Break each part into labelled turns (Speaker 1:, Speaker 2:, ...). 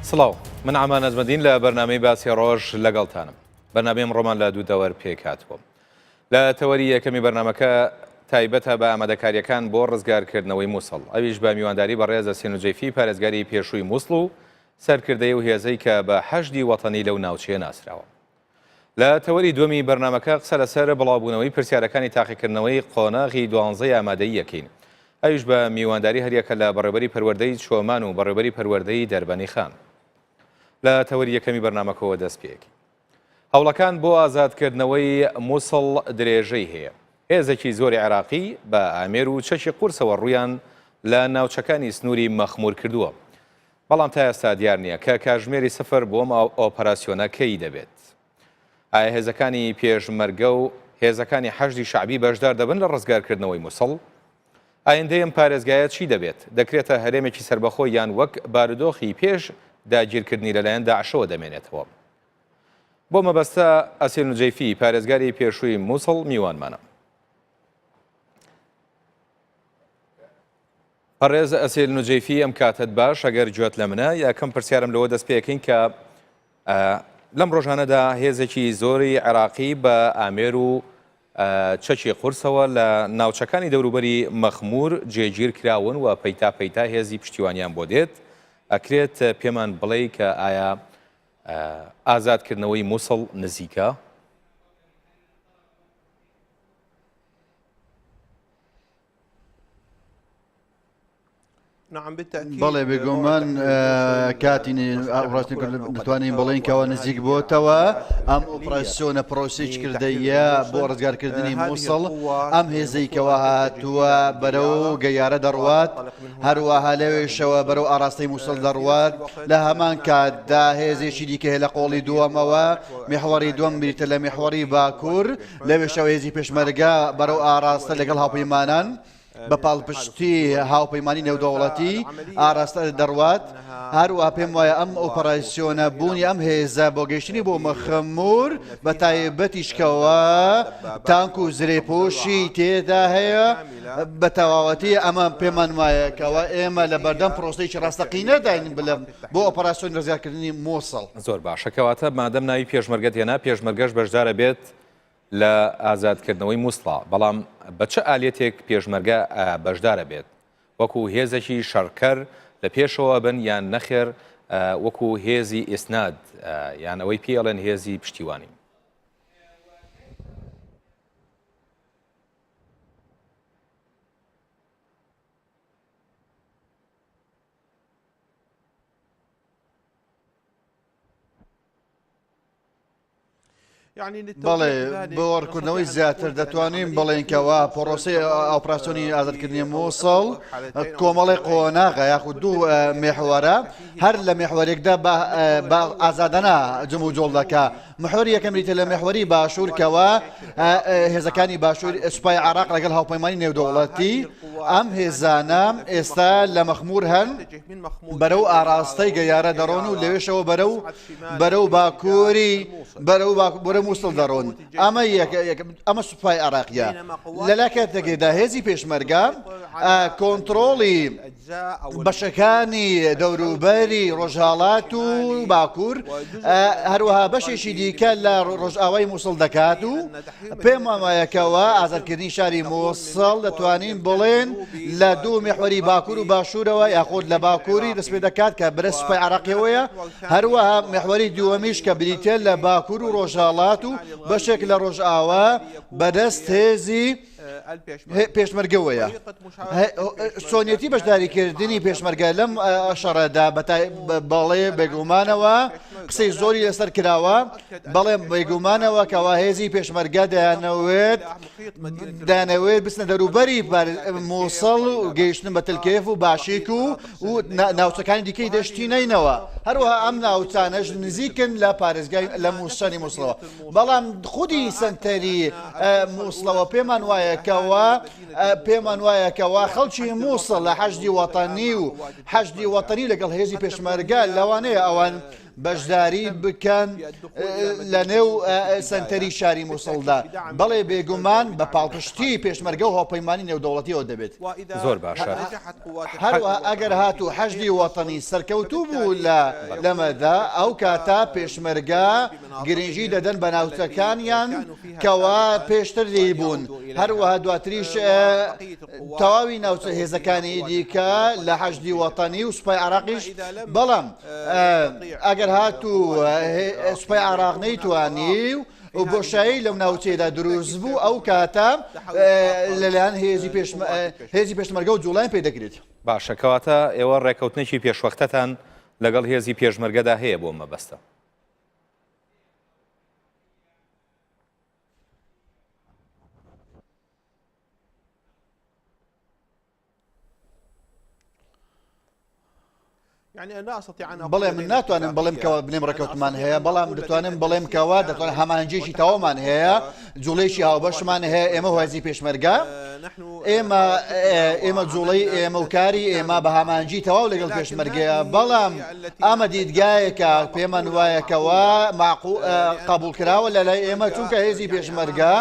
Speaker 1: سڵاو من ئامان نەجمەدین لە بەرنامەی باسی ڕۆژ لەگەڵتانم بەرنامەی ئەمڕۆمان لە دوو تەوەر پێکهاتووە لە تەوەری یەکەمی بەرنامەکە تایبەتە بە ئامادەکاریەکان بۆ ڕزگارکردنەوەی مووسڵ ئەویش بە میوانداری بەڕێز ئەسیل نوجەیفی پارێزگاری پێشووی مووسڵ و سەرکردەی و هێزەی کە بە حەشدی وەتەنی لەو ناوچەیە ناسراوە. لە تەوەری دووەمی بەرنامەکە قسە لەسەر بڵاوبوونەوەی پرسیارەکانی تاقیکردنەوەی قۆناغی دوانزەی ئامادەیی ئەکەین ئەویش بە میوانداری هەریەکە لە بەڕێوبەری پەروەردەی چۆمان و بەڕێوبەری پەروەردەی دەربەنیخان. لە تەوەری یەکەمی بەرنامەکەوە دەست پێ ئەکەین. هەوڵەکان بۆ ئازادکردنەوەی موسڵ درێژەی هەیە. هێزێکی زۆری عێراقی بە ئامێر و چەکی قورسەوە ڕوویان لە ناوچەکانی سنووری مەخموور کردووە. بەڵام تا ئێستا دیار نییە کە کاژمێری سفر بۆ ئەم ئۆپەراسیۆنە کەی دەبێت. ئایا هێزەکانی پێشمەرگە و هێزەکانی حەشدی شەعبی بەشدار دەبن لە ڕزگارکردنەوەی موسڵ؟ ئایندەی ئەم پارێزگایە چی دەبێت؟ دەکرێتە هەرێمێکی سەربەخۆ یان وەک بارودۆخی پێش داگیرکردنی لەلایەن داعشەوە دەمێنێتەوە؟ بۆ مەبەستە ئەسیل نوجەیفی پارێزگاری پێشووی موسڵ میوانمانە. بەڕێز ئەسیل نوجەیفی ئەم کاتەت باش ئەگەر گوێت لە منە یەکەم پرسیارم لەوە دەست پێکەین کە لەم ڕۆژانەدا هێزێکی زۆری عێراقی بە ئامێر و چەکی قورسەوە لە ناوچەکانی دەوروبەری مەخمور جێگیر کراون و پەیتا پەیتا هێزی پشتیوانیان بۆ دێت ئەکرێت پێمان بڵێ کە ئایا ئازادکردنەوەی مووسڵ نزیکە؟
Speaker 2: بەڵێ بێگومان کاتی دەتوانین بڵێین کەەوە نزیک بۆتەوە ئەم ئۆپراسیۆنە پرۆسیچ کردەیە بۆ ڕزگارکردنی مووسڵ ئەم هێزەی کەەوە هاتووە بەرەو گەیارە دەڕوات هەروەها لەوێشەوە بەرەو ئاراستەی مووسڵ دەڕوات لە هەمان کاتدا هێزێکی دیکە هەیە لە قۆڵی دووەمەوە میحوەری دووەم بریتە لە میحوەری باکوور لەوێشەوە هێزی پێشمەرگە بەرەو ئاراستە لەگەڵ هاوپەیمانان بە پاڵپشتی هاوپەیمانی نێودەوڵەتی ئاراستە دەڕوات هەروە پێم وایە ئەم ئۆپەراسیۆنە بوونی ئەم هێزە بۆ گەیشتنی بۆ مەخمور بە تایبەتیشکەوە تانک و زرێپۆشی تێدا هەیە بە تەواوەتی ئەمە پێمان وایە کەەوە ئێمە لە بەردەم پرۆسەیەکی ڕاستەقینەداین بلم بۆ ئۆپەراسیۆن ڕزگارکردنی مۆسڵ.
Speaker 1: زۆر باشە کەواتە مادەم ناوی پێشمەرگەت هێنا پێشمەرگەش بەشدارە بێت لە ئازادکردنەوەی موسڵا، بەڵام بە چ ئالیەتێک پێشمەرگە بەشدارە بێت؟ وەکو هێزێکی شەڕکەر لە پێشەوە بن یان نەخێر وەکو هێزی ئیسناد یان ئەوەی پێی ئەڵێن هێزی پشتیوانی؟
Speaker 2: بەڵێ بۆ ڕوونکردنەوەی زیاتر دەتوانین بڵێین کەوا پرۆسەی ئۆپراسیۆنی ئازادکردنی مووسڵ کۆمەڵی قۆناغە یاخود دوو مێحوەرە هەر لە مێحوەرێکدا بە ئازادانە جموجۆڵ دەکا محوەری یەکەم بریتە لە محوەری باشوور کەوا هێزەکانی باشوور سوپای عراق لەگەڵ هاوپەیمانی نێودەوڵەتی ئەم هێزانە ئێستا لە مەخمور هەن بەرەو ئاراستەی گەیارە دەڕۆن و لەوێشەوە بەرەو بەرەو باکووری بەرەو بەرە مووسڵ دەڕۆن ئەمە ئەمە سوپای عراقیە لەلا کاتێکدا هێزی پێشمەرگە کۆنتترۆڵی بەشەکانی دەوروبەری ڕۆژهەڵات و باکوور هەروەها بەشێکی دیکە لە ڕۆژئاوای مووسڵ دەکات و پێم وایە کەوا ئازادکردنی شاری مووسڵ دەتوانین بڵێن لە دوو میحوەری باکوور و باشوورەوە یاخود لە باکووری دەست پێ دەکات کە بەرە سوپای عراقیەوەیە هەروەها میحوەری دووەمیش کە بریتە لە باکوور و ڕۆژهەڵات و بەشێک لە ڕۆژئاوا بەدەست هێزی پێشمەرگەوەیە. چۆنیەتی بەشداریکردنی پێشمەرگە لەم شەڕەدا بەڵێ بێگومانەوە قسەی زۆری لەسەر کراوە بەڵێ بێگومانەوە کەوا هێزی پێشمەرگە دەیانەوێت دەیانەوێت بچنە دەروبەری مووسڵ و گەیشتن بە تلکێف و باشیک و و ناوچەکانی دیکەی دەشتی نەینەوە هەروەها ئەم ناوچانەش نزیکن لە پارێزگای لە مووسەری مووسڵەوە بەڵام خودی سەنتەری مووسڵەوە پێمان وایە کەوا پێمان وایە کەوا خەڵکی مووسڵ لە حەشدی وەتەنی و حەشدی وەتەنی لەگەڵ هێزی پێشمەرگە لەوانەیە ئەوان. بەشداری بکەن لە نێو سەنتەری شاری مووسڵدا. بەڵێ بێگومان بە پاڵپشتی پێشمەرگە و هاوپەیمانی نێودەوڵەتیەوە دەبێت.
Speaker 1: زۆر باشە.
Speaker 2: هەروەها ئەگەر هاتوو حەشدی وەتەنی سەرکەوتوو بوو لە لەمەدا ئەو کاتە پێشمەرگە گرنگی دەدەن بە ناوچەکانیان کەوا پێشتر لێی بوون، هەروەها دواتریش تەواوی ناوچە هێزەکانی دیکە لە حەشدی وەتەنی و سوپای عراقیش، بەڵام ئەگەر هاتوو سوپای عراق نەیتوانی و بۆشایی لەو ناوچەیەدا دروست بوو ئەو کاتە لەلایەن هێزی پێشمەرگە و جوڵیان پێ دەکرێت.
Speaker 1: باشە کەواتە ئێوە ڕێکەوتنێکی پێشوەختەتان لەگەڵ هێزی پێشمەرگەدا هەیە بۆ مەبەستە؟
Speaker 2: بەڵێ من ناتوانم بڵێم کەەوە بنێم ڕێکەوتمان هەیە بەڵام دەتوانم بڵێم کەەوە دەتوان هەمانجێکی تەوامان هەیە جوڵێکی هاوبەشمان هەیە ئێمە هۆزی پێشمەرگە ئێمە ئێمە جوڵەی ئێمە و کاری ئێمە بە هامانجی تەواو لەگەڵ پێشمەرگەیە بەڵام ئەمە دیدگایەکە پێمان وایەکەوە ماقو قبولکراوە لە لای ئێمە چونکە هێزی پێشمەرگە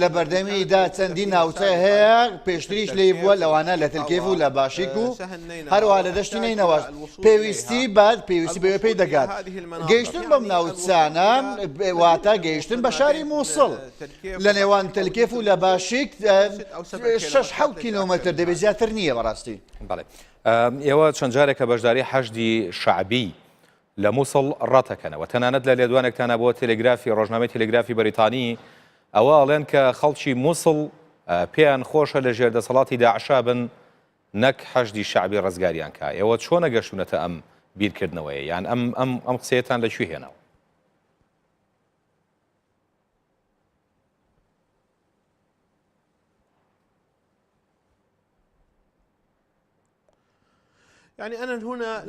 Speaker 2: لە بەردەمیدا چەندین ناوچە هەیە پێشتریش لێی بووە لەوانە لە تلکێف و لە باشیک و هەروەها لە دەشتی نەینەواش پێویستی بە پێویستی بەوێ پێی دەگات گەیشتن بەم ناوچانە واتە گەیشتن بە شاری مووسڵ لە نێوان تلکێف و لە باشیک 6 کیلۆمەتر دەبێت زیاتر نییە بەڕاستی.
Speaker 1: بەڵێ ئێوە چەند جارێکە بەشداری حەشدی شەعبی لە موسڵ ڕەتەکەنەوە. تەنانەت لە لێدوانێکتانا بۆ تێلێگرافی ڕۆژنامەی تێلێگرافی بەریتانی ئەوە ئەڵێن کە خەڵکی موسڵ پێیان خۆشە لە ژێر دەسەڵاتی داعشا بن نەک حەشدی شەعبی ڕزگاریان کا. ئێوە چۆنە گەشتونەتە ئەم بیرکردنەوەیە یان ئەم ئەم ئەم قسەیەتان لە کوێ هێناوە؟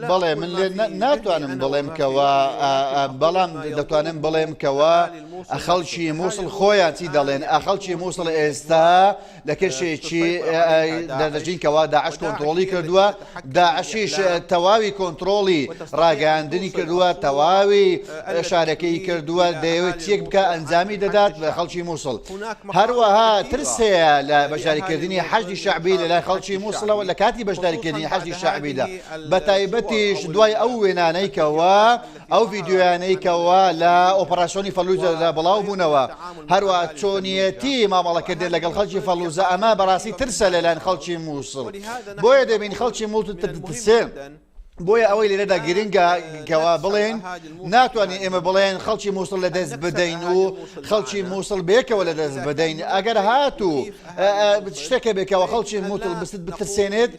Speaker 2: بەڵێ من لێ ناتوانم بڵێم کەوا بەڵام دەتوانم بڵێم کەوا خەڵکی مووسڵ خۆیان چی دەڵێن خەڵکی مووسڵ ئێستا لە کەشێکی دەردەژین کەوا داعش کۆنتترۆڵی کردووە داعشیش تەواوی کۆنتترۆڵی ڕاگەاندنی کردووە تەواوی شارەکەی کردووە دەیەوێت چیەک بکە ئەنجامی دەدات لە خەڵکی مووسڵ هەروەها ترس هەیە لە بەشداریکردنی حەشدی شەعبی لەلای خەڵکی مووسڵەوە لە کاتی بەشداریکردنی حەشدی شەعبیدا بەتایبەتیش دوای ئەو وێنانەی کەوا ئەو ڤیدیۆیانەی کەوا لە ئۆپەراسیۆنی فەلوجەدا بڵاو بوونەوە هەروە چۆنیەتی مامەڵەکردن لەگەڵ خەڵکی فەلوزە ئەمە بەڕاستی ترسە لەلایەن خەڵکی مووسڵ بۆیە دەبین خەڵکی مووسڵ ترسێن. بۆیە ئەوەی لێرەدا گرنگە کەوا بڵێن ناتوانین ئێمە بڵێن خەڵکی مووسڵ لە دەست بدەین و خەڵکی مووسڵ بێکەوە لە دەست بدەین ئەگەر هاتوو شتێکە بێکەوە خەڵکی مووسڵ بست بترسێنێت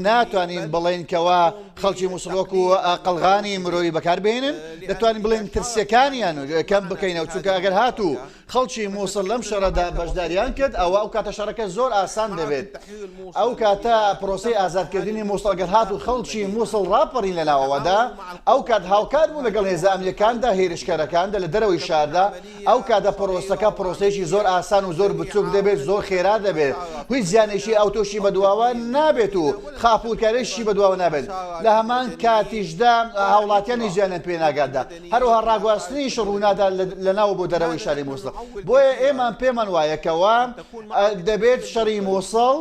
Speaker 2: ناتوانین بڵێن کەوا خەڵکی مووسڵ وەکو قەڵغانی مرۆیی بەکاربێنن دەتوانین بڵێن ترسەکانیان کەم بکەینەوە چونکە ئەگەر هاتوو خەڵکی موسڵ لەم شەڕەدا بەشداریان کرد، ئەوا ئەو کاتە شەڕەکە زۆر ئاسان دەبێت. ئەو کاتە پرۆسەی ئازادکردنی موسڵ گەر هاتوو خەڵکی موسڵ ڕاپەڕین لە ناوەوەدا، ئەو کات هاوکار بوون لەگەڵ هێزە ئەمنییەکاندا، هێرشکەرەکاندا لە دەرەوەی شاردا، ئەو کاتە پرۆسەکە پرۆسەیەکی زۆر ئاسان و زۆر بچووک دەبێت، زۆر خێرا دەبێت، هیچ زیانێکی ئەوتۆشی بەدواوە نابێت و خاپوورکاریشی بەدواوە نابێت، لە هەمان کاتیشدا هاوڵاتیانیش زیانیان پێ ناگاتدا. هەروەها ڕاگواستنیش ڕوونادات لە ناو بۆ دەرەوەی شاری موسڵ. بۆیە ئێمە پێمان وایە کەوا دەبێت شەڕی موسڵ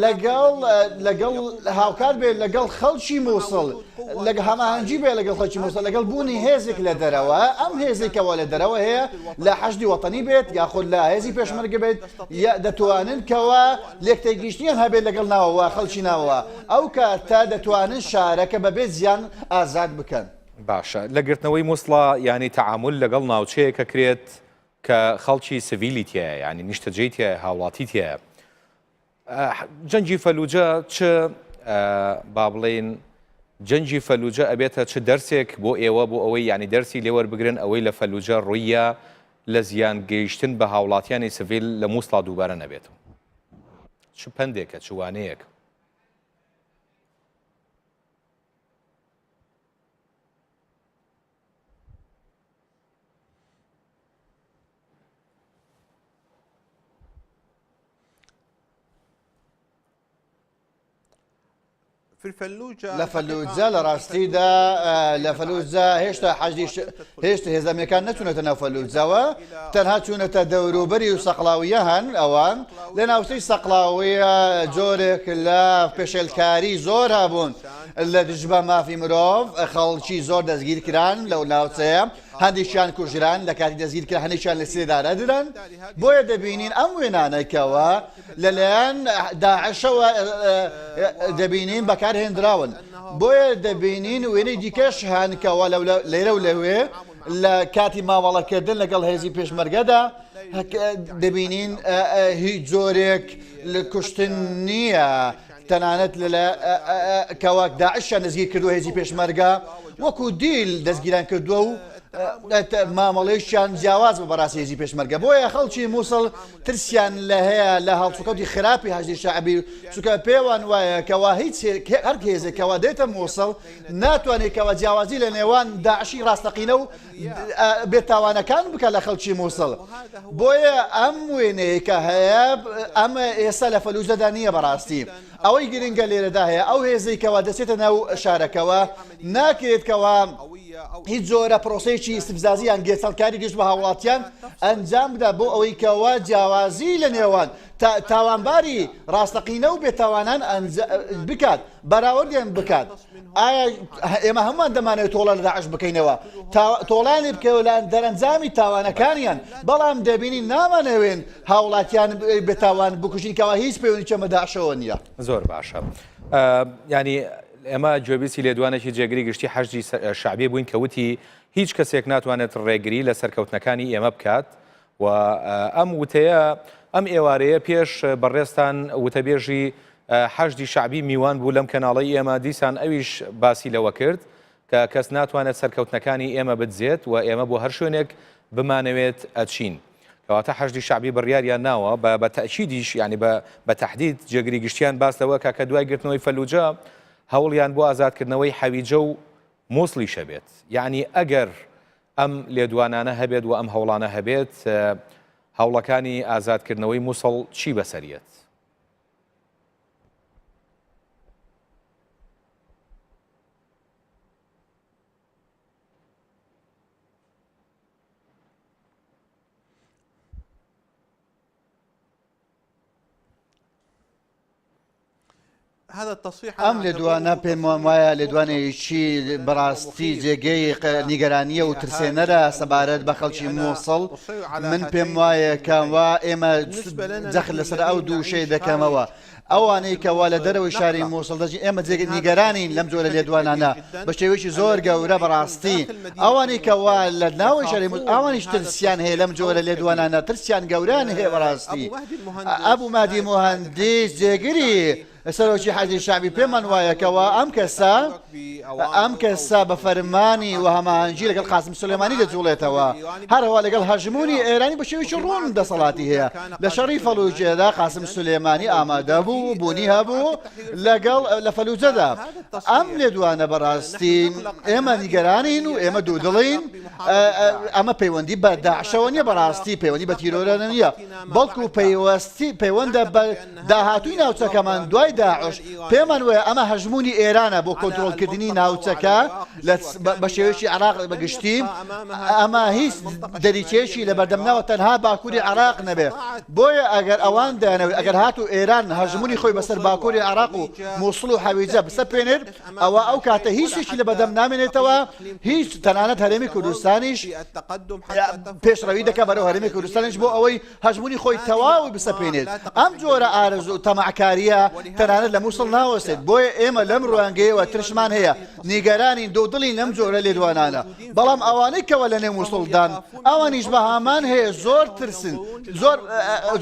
Speaker 2: لەگەڵ لەگەڵ هاوکات بێت لەگەڵ خەڵکی موسڵ لەگە هەماهەنگی بێت لەگەڵ خەڵکی موسڵ لەگەڵ بوونی هێزێک لە دەرەوە ئەم هێزێکەوە لە دەرەوە هەیە لە حەشدی وەتەنی بێت یاخود لە هێزی پێشمەرگە بێت دەتوانن کەوا لێکتێگیشتنیان هەبێت لەگەڵ ناوەوە خەڵکی ناوەوە ئەو کاتە دەتوانن شارەکە بەبێ زیان ئازاد بکەن.
Speaker 1: باشە لە گرتنەوەی موسڵا یانی تەعامول لەگەڵ ناوچەیەک ئەکرێت کە خەڵکی سڤیلی تیایە یانی نیشتەجێی تیایە هاوڵاتی تیایە جەنگی فەلوجە چ با بڵێین جەنگی فەلوجە ئەبێتە چ دەرسێک بۆ ئێوە بۆ ئەوەی یانی دەرسی لێوەربگرن ئەوەی لە فەلوجە ڕوویە لە زیان گەیشتن بە هاوڵاتیانی سڤیل لە موسڵا دووبارە نەبێتەوە چ پەندێکە چ وانەیەک؟
Speaker 2: لە فەلوجە لە ڕاستیدا لە فەلوجە هێشتا حەشدی هێشتا هێزە ئەمنیەکان نەچوونەتە ناو فەلوجەوە تەنها چوونەتە دەوروبەری و سەقڵاویە هەن ئەوان لە ناوچەی سەقڵاویە جۆرێک لە پێشێلکاری زۆر هەبوون لە دژ بە مافی مرۆڤ خەڵکی زۆر دەستگیر کران لەو ناوچەیە هەندێکیان کوژران لە کاتی دەستگیر کران هەندێکیان لە سێدارە دران بۆیە دەبینین ئەم وێنانەکەوە لەلایەن داعشەوە دەبینین بەکارهێنراون بۆیە دەبینین وێنەی دیکەش هەن کەوا لێرە و لەوێ لە کاتی مامەڵەکردن لەگەڵ هێزی پێشمەرگەدا دەبینین هیچ جۆرێک لە کوشتن نییە تەنانەت لە کەوا داعشیان دەستگیر کردووە هێزی پێشمەرگە وەکو دیل دەستگیران کردووە و مامەڵەیشیان جیاواز بوو بەڕاستی هێزی پێشمەرگە بۆیە خەڵکی مووسڵ ترسیان لە هەیە لە هەڵسوکەوتی خراپی حەشدی شەعبی چونکە پێوان وایە کەوا هیچ هەر هێزێک کەوا دێتە مووسڵ ناتوانێت کەوا جیاوازی لە نێوان داعشی ڕاستەقینە و بێتاوانەکان بکە لە خەڵکی مووسڵ بۆیە ئەم وێنەیە کە هەیە ئەمە ئێستا لە فەلوجەدا نییە بەڕاستی ئەوەی گرنگە لێرەدا هەیە ئەو هێزەی کەوا دەچێتە ناو شارەکەوە ناکرێت کەوا هیچ جۆرە پرۆسەیەکی ئیستفزازی یان گێچەڵکاری دژ بە هاوڵاتیان ئەنجام بدا بۆ ئەوەی کەوا جیاوازی لە نێوان تاوانباری ڕاستەقینە و بێتاوانان بکات بەراوردیان بکات ئایا ئێمە هەمووان دەمانەوێت تۆڵە لە داعش بکەینەوە تۆڵانی بکەوە لە دەرەنجامی تاوانەکانیان بەڵام دەبینی نامانەوێن هاوڵاتیان بێتاوان بکوژین کەوا هیچ پەیوەندییان بە داعشەوە نییە.
Speaker 1: زۆر باشە ینی ئێمە گوێبیستی لێدوانێکی جێگری گشتی حەشدی شەعبی بووین کە وتی هیچ کەسێک ناتوانێت ڕێگری لە سەرکەوتنەکانی ئێمە بکات و ئەم وتەیە ئەم ئێوارەیە پێش بەڕێزتان وتەبێژی حەشدی شەعبی میوان بوو لەم کەناڵەی ئێمە دیسان ئەویش باسی لەوە کرد کە کەس ناتوانێت سەرکەوتنەکانی ئێمە بدزێت و ئێمە بۆ هەر شوێنێک بمانەوێت ئەچین. کەواتە حەشدی شەعبی بڕیاریان ناوە بە بە تەئکیدیش یانی بە بە تەحدید جێگری گشتیان باس لەوە کا کە دوای گرتنەوەی فەلوجە هەوڵیان بۆ ئازادکردنەوەی حەویجە و موسڵیش هەبێت. یانی ئەگەر ئەم لێدوانانە هەبێت و ئەم هەوڵانە هەبێت هەوڵەکانی ئازادکردنەوەی موسڵ چی بەسەریەت؟
Speaker 2: ئەم لێدوانە پێم وایە لێدوانێکی بەڕاستی جێگەی نیگەرانیە و ترسێنەرە سەبارەت بە خەڵکی مووسڵ من پێم وایە کەوا ئێمە جەخت لەسەر ئەو دووشەی دەکەمەوە ئەوانەی کەوا لە دەرەوەی شاری مووسڵ دەژین ئێمە جێگەی نیگەرانین لەم جۆرە لێدوانانە بە شێوەیەکی زۆر گەورە بەڕاستی ئەوانەی کەوا لە ناوەی شاری مووسڵ ئەوانیش ترسیان هەیە لەم جۆرە لێدوانانە ترسیان گەورەیان هەیە بەڕاستی ئەبوو مادی موهەندیس جێگری سەرۆکی حەشدی شەعبی پێمان وایە کەوا ئەم کەسە ئەم کەسە بە فەرمانی و هەماهەنگی لەگەڵ قاسم سولێمانی دەجوڵێتەوە، هەرەوە لەگەڵ هەژموونی ئێرانی بە شێوەیەکی ڕوون دەسەڵاتی هەیە. لە شەڕی فەلوجەدا قاسم سولێمانی ئامادە بوو و بوونی هەبوو لەگەڵ لە فەلوجەدا. ئەم لێدوانە بەڕاستی ئێمە نیگەرانین و ئێمە دوودڵین، ئەمە پەیوەندی بە داعشەوە نییە بەڕاستی پەیوەندی بە تیرۆرەوە نییە، بەڵکو پەیوەستی پەیوەندە بە داهاتووی ناوچەکەمان دوای داعش، پێمان وایە ئەمە هەژموونی ئێرانە بۆ کۆنترۆڵکردنی ناوچەکە بە شێوەیەکی عێراق بە گشتی، ئەمە هیچ دەریچەیەکی لەبەردەم ناوە تەنها باکووری عێراق نەبێ، بۆیە ئەگەر ئەوان دەیانەوێت ئەگەر هاتوو ئێران هەژموونی خۆی بەسەر باکووری عێراق و مووسڵ و حەویجە بسەپێنێت ئەوا ئەو کاتە هیچ شتێکی لەبەردەم نامێنێتەوە هیچ تەنانەت هەرێمی کوردستانیش پێشڕەوی دەکات بەرەو هەرێمی کوردستانیش بۆ ئەوەی هەژموونی خۆی تەواوی بسەپێنێت. ئەم جۆرە ئارەزوو و تەماعکارییە تەنانەت لە موسڵ ناوەستێت. بۆیە ئێمە لەم ڕوانگەیەوە ترسمان هەیە، نیگەرانین، دوودڵین لەم جۆرە لێدوانانە. بەڵام ئەوانەی کەوا لەنێو موسڵدان، ئەوانیش بە هەمان هەیە زۆر ترسن، زۆر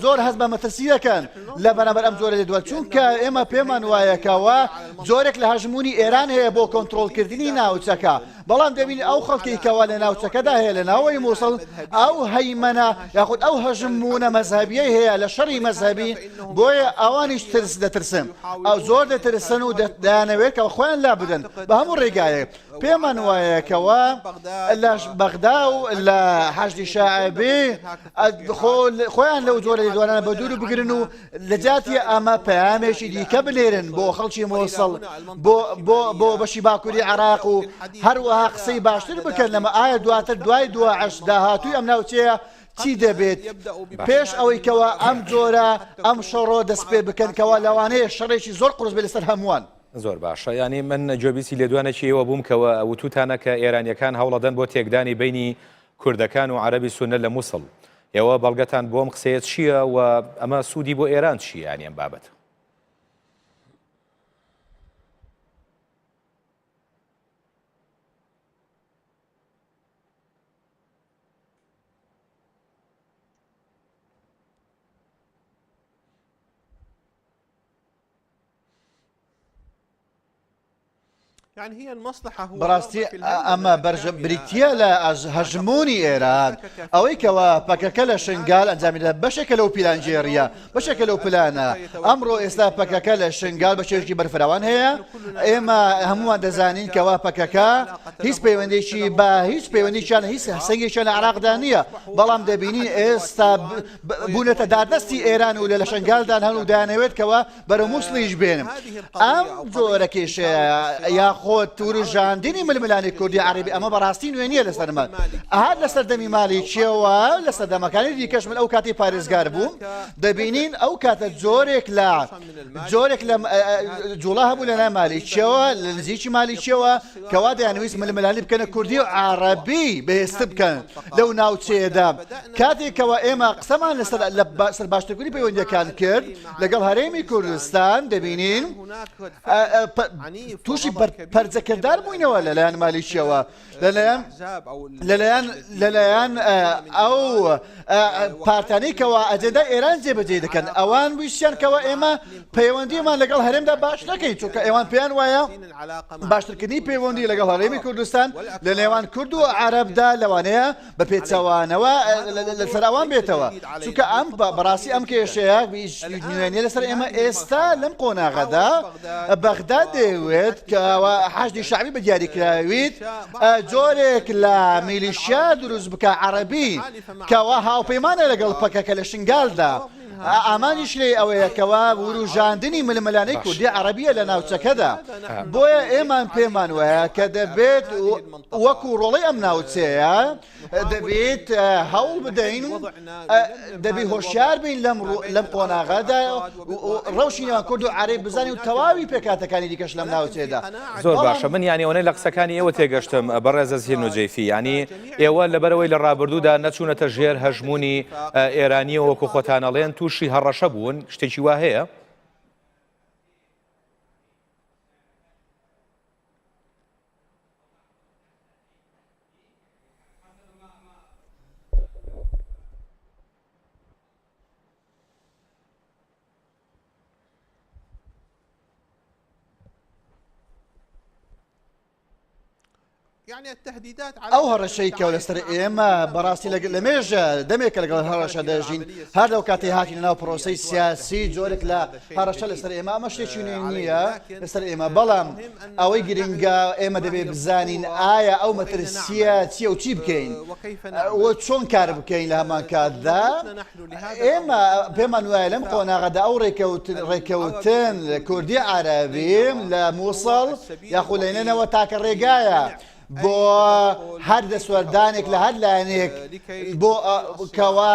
Speaker 2: زۆر هەست بە مەترسی دەکەن لە بەرامبەر ئەم جۆرە لێدوان، چونکە ئێمە پێمان وایە کەوا جۆرێک لە هەژموونی ئێران هەیە بۆ کۆنترۆڵکردنی ناوچەکە. بەڵام دەبینی ئەو خەڵکەی کەوا لە ناوچەکەدا هەیە لە ناوەوەی موسڵ ئەو هەیمەنە یاخود ئەو هەژموونە مەزهەبیەی هەیە لە شەڕی مەزهەبی بۆیە ئەوانیش ترس دەترسن. ئەو زۆر دەترسن و دەیانەوێت کە خۆیان لا بدەن بە هەموو ڕێگایەک. پێمان وایە کەوا لە بەغدا و لە حەشدی شەعبی خۆیان لەو جۆرە لێدوانانە بە دوور بگرن و لە جیاتی ئەمە پەیامێکی دیکە بنێرن بۆ خەڵکی مۆسڵ بۆ بۆ بۆ بەشی باکووری عێراق و هەروەها قسەی باشتر بکەن لەمە ئایا دواتر دوای دواعش داهاتووی ئەم ناوچەیە چی دەبێت پێش ئەوەی کەوا ئەم جۆرە ئەم شەڕۆ دەست پێ بکەن کەوا لەوانەیە شەڕێکی زۆر قورس بێت لەسەر هەمووان.
Speaker 1: زۆر باشە یانی من گوێبیستی لێدوانێکی ئێوە بووم کە وتوتانە کە ئێرانیەکان هەوڵەدەن بۆ تێکدانی بەینی کوردەکان و عەرەبی سوننە لە موسڵ. ئێوە بەڵگەتان بۆ ئەم قسەیە چییە و ئەمە سوودی بۆ ئێران چییە یانی ئەم بابەتە؟
Speaker 2: بەڕاستی ئەمە بەرژە بریتە لە هەژمونی ئێران ئەوەی کەەوە پەکەکە لە شنگال ئەنجامیدا بەشێکە لەو پیلانگێڕیە بەشێکە لەو پلانە ئەمڕۆ ئێستا پەکەکە لە شنگال بە شێوەیەکی بەرفراوان هەیە ئێمە هەمووان دەزانین کەوا پەکەکە هیچ پەیوەندێکی بە هیچ پەیوەندیشان هیچ هەسەنگێکیان لە عراقدا نییە بەڵام دەبینین ئێستا بوونەتە داردەستی ئێران و لە لە شنگالدان هەن و دەیانەوێت کەوا بەرەو موسڵیش بێنم ئەم جۆرە کێشەیە یاخۆ توروژاندنی ململانی کوردی عەرەبی ئەمە بەڕاستی نوێ نییە لەسەرمان هەر لە سەردەمی مالیکیەوە لە سەردەمەکانی دیکەش من ئەو کاتی پارێزگار بووم دەبینین ئەو کاتە جۆرێک لە جۆرێک لە جوڵە هەبوو لە لای مالیکیەوە لە نزیکی مالیکیەوە کەوا دەیانویست ململانی بکەنە کوردی و عەرەبی بەهێزتر بکەن لەو ناوچەیەدا کاتێکەوە ئێمە قسەمان لەسەر لەسەر باشترکردنی پەیوەندیەکان کرد لەگەڵ هەرێمی کوردستان دەبینین تووشی پەرجەکردار بووینەوە لەلایەن مالیکیەوە لەلایەن لەلایەن لەلایەن ئەو پارتانەی کەوا ئەجێندای ئێران جێبەجێ دەکەن ئەوان ویستیان کەوا ئێمە پەیوەندیمان لەگەڵ هەرێمدا باش نەکەین چونکە ئێوان پێیان وایە باشترکردنی پەیوەندی لەگەڵ هەرێمی کوردستان لە نێوان کورد و عەرەبدا لەوانەیە بە پێچەوانەوە لەسەر ئەوان بێتەوە چونکە ئەم بەڕاستی ئەم کێشەیە نوێنیە لەسەر ئێمە ئێستا لەم قۆناغەدا بەغدا دەیەوێت کەوا حەشدی شەعبی بە دیاریکراویت جۆرێک لە میلیشیا دروست بکە عەرەبی کەوا هاوپەیمانە لەگەڵ پەکەکە لە شنگالدا ئامانجیش لێی ئەوەیە کەوا وروژاندنی ململانێی کوردی عەرەبیە لە ناوچەکەدا بۆیە ئێمان پێمان وایە کە دەبێت وەکو ڕۆڵەی ئەم ناوچەیە دەبێت هەوڵ بدەین دەبی هۆشیار بین لەم لەم قۆناغەدا ڕەوشی نێوان کورد و عەرەب بزانین و تەواوی پێکهاتەکانی دیکەش لەم ناوچەیەدا.
Speaker 1: زۆر باشە من یانی ئەوەنەی لە قسەکانی ئێوە تێگەشتم بەڕێز ئەزهیر نوجەیفی یانی ئێوە لەبەرئەوەی لە ڕابردوودا نەچوونەتە ژێر هەژموونی ئێرانییەوە وەکو خۆتان ئەڵێن تووشی هەڕەشە بوون شتێکی وا هەیە؟
Speaker 2: ئەو هەڕەشەی کە لەسەر ئێمە بەڕاستی لە مێژە دەمێکە لەگەڵ هەڕەشە دەژین هەر لەو کاتی هاتینە ناو پرۆسەی سیاسی جۆرێک لە هەڕەشە لەسەر ئێمە ئەمە شتێکی نوێ نییە لەسەر ئێمە بەڵام ئەوەی گرنگە ئێمە دەبێت بزانین ئایا ئەو مەترسیە چییە و چی بکەین و چۆن کار بکەین لە هەمان کاتدا ئێمە پێمان وایە لەم قۆناغەدا ئەو ڕێکەوتن کوردی عەرەبی لە مووسڵ یاخود لە نەینەوا تاکە ڕێگایە بۆ هەر دەستوەردانێک لە هەر لایەنێک بۆ کەوا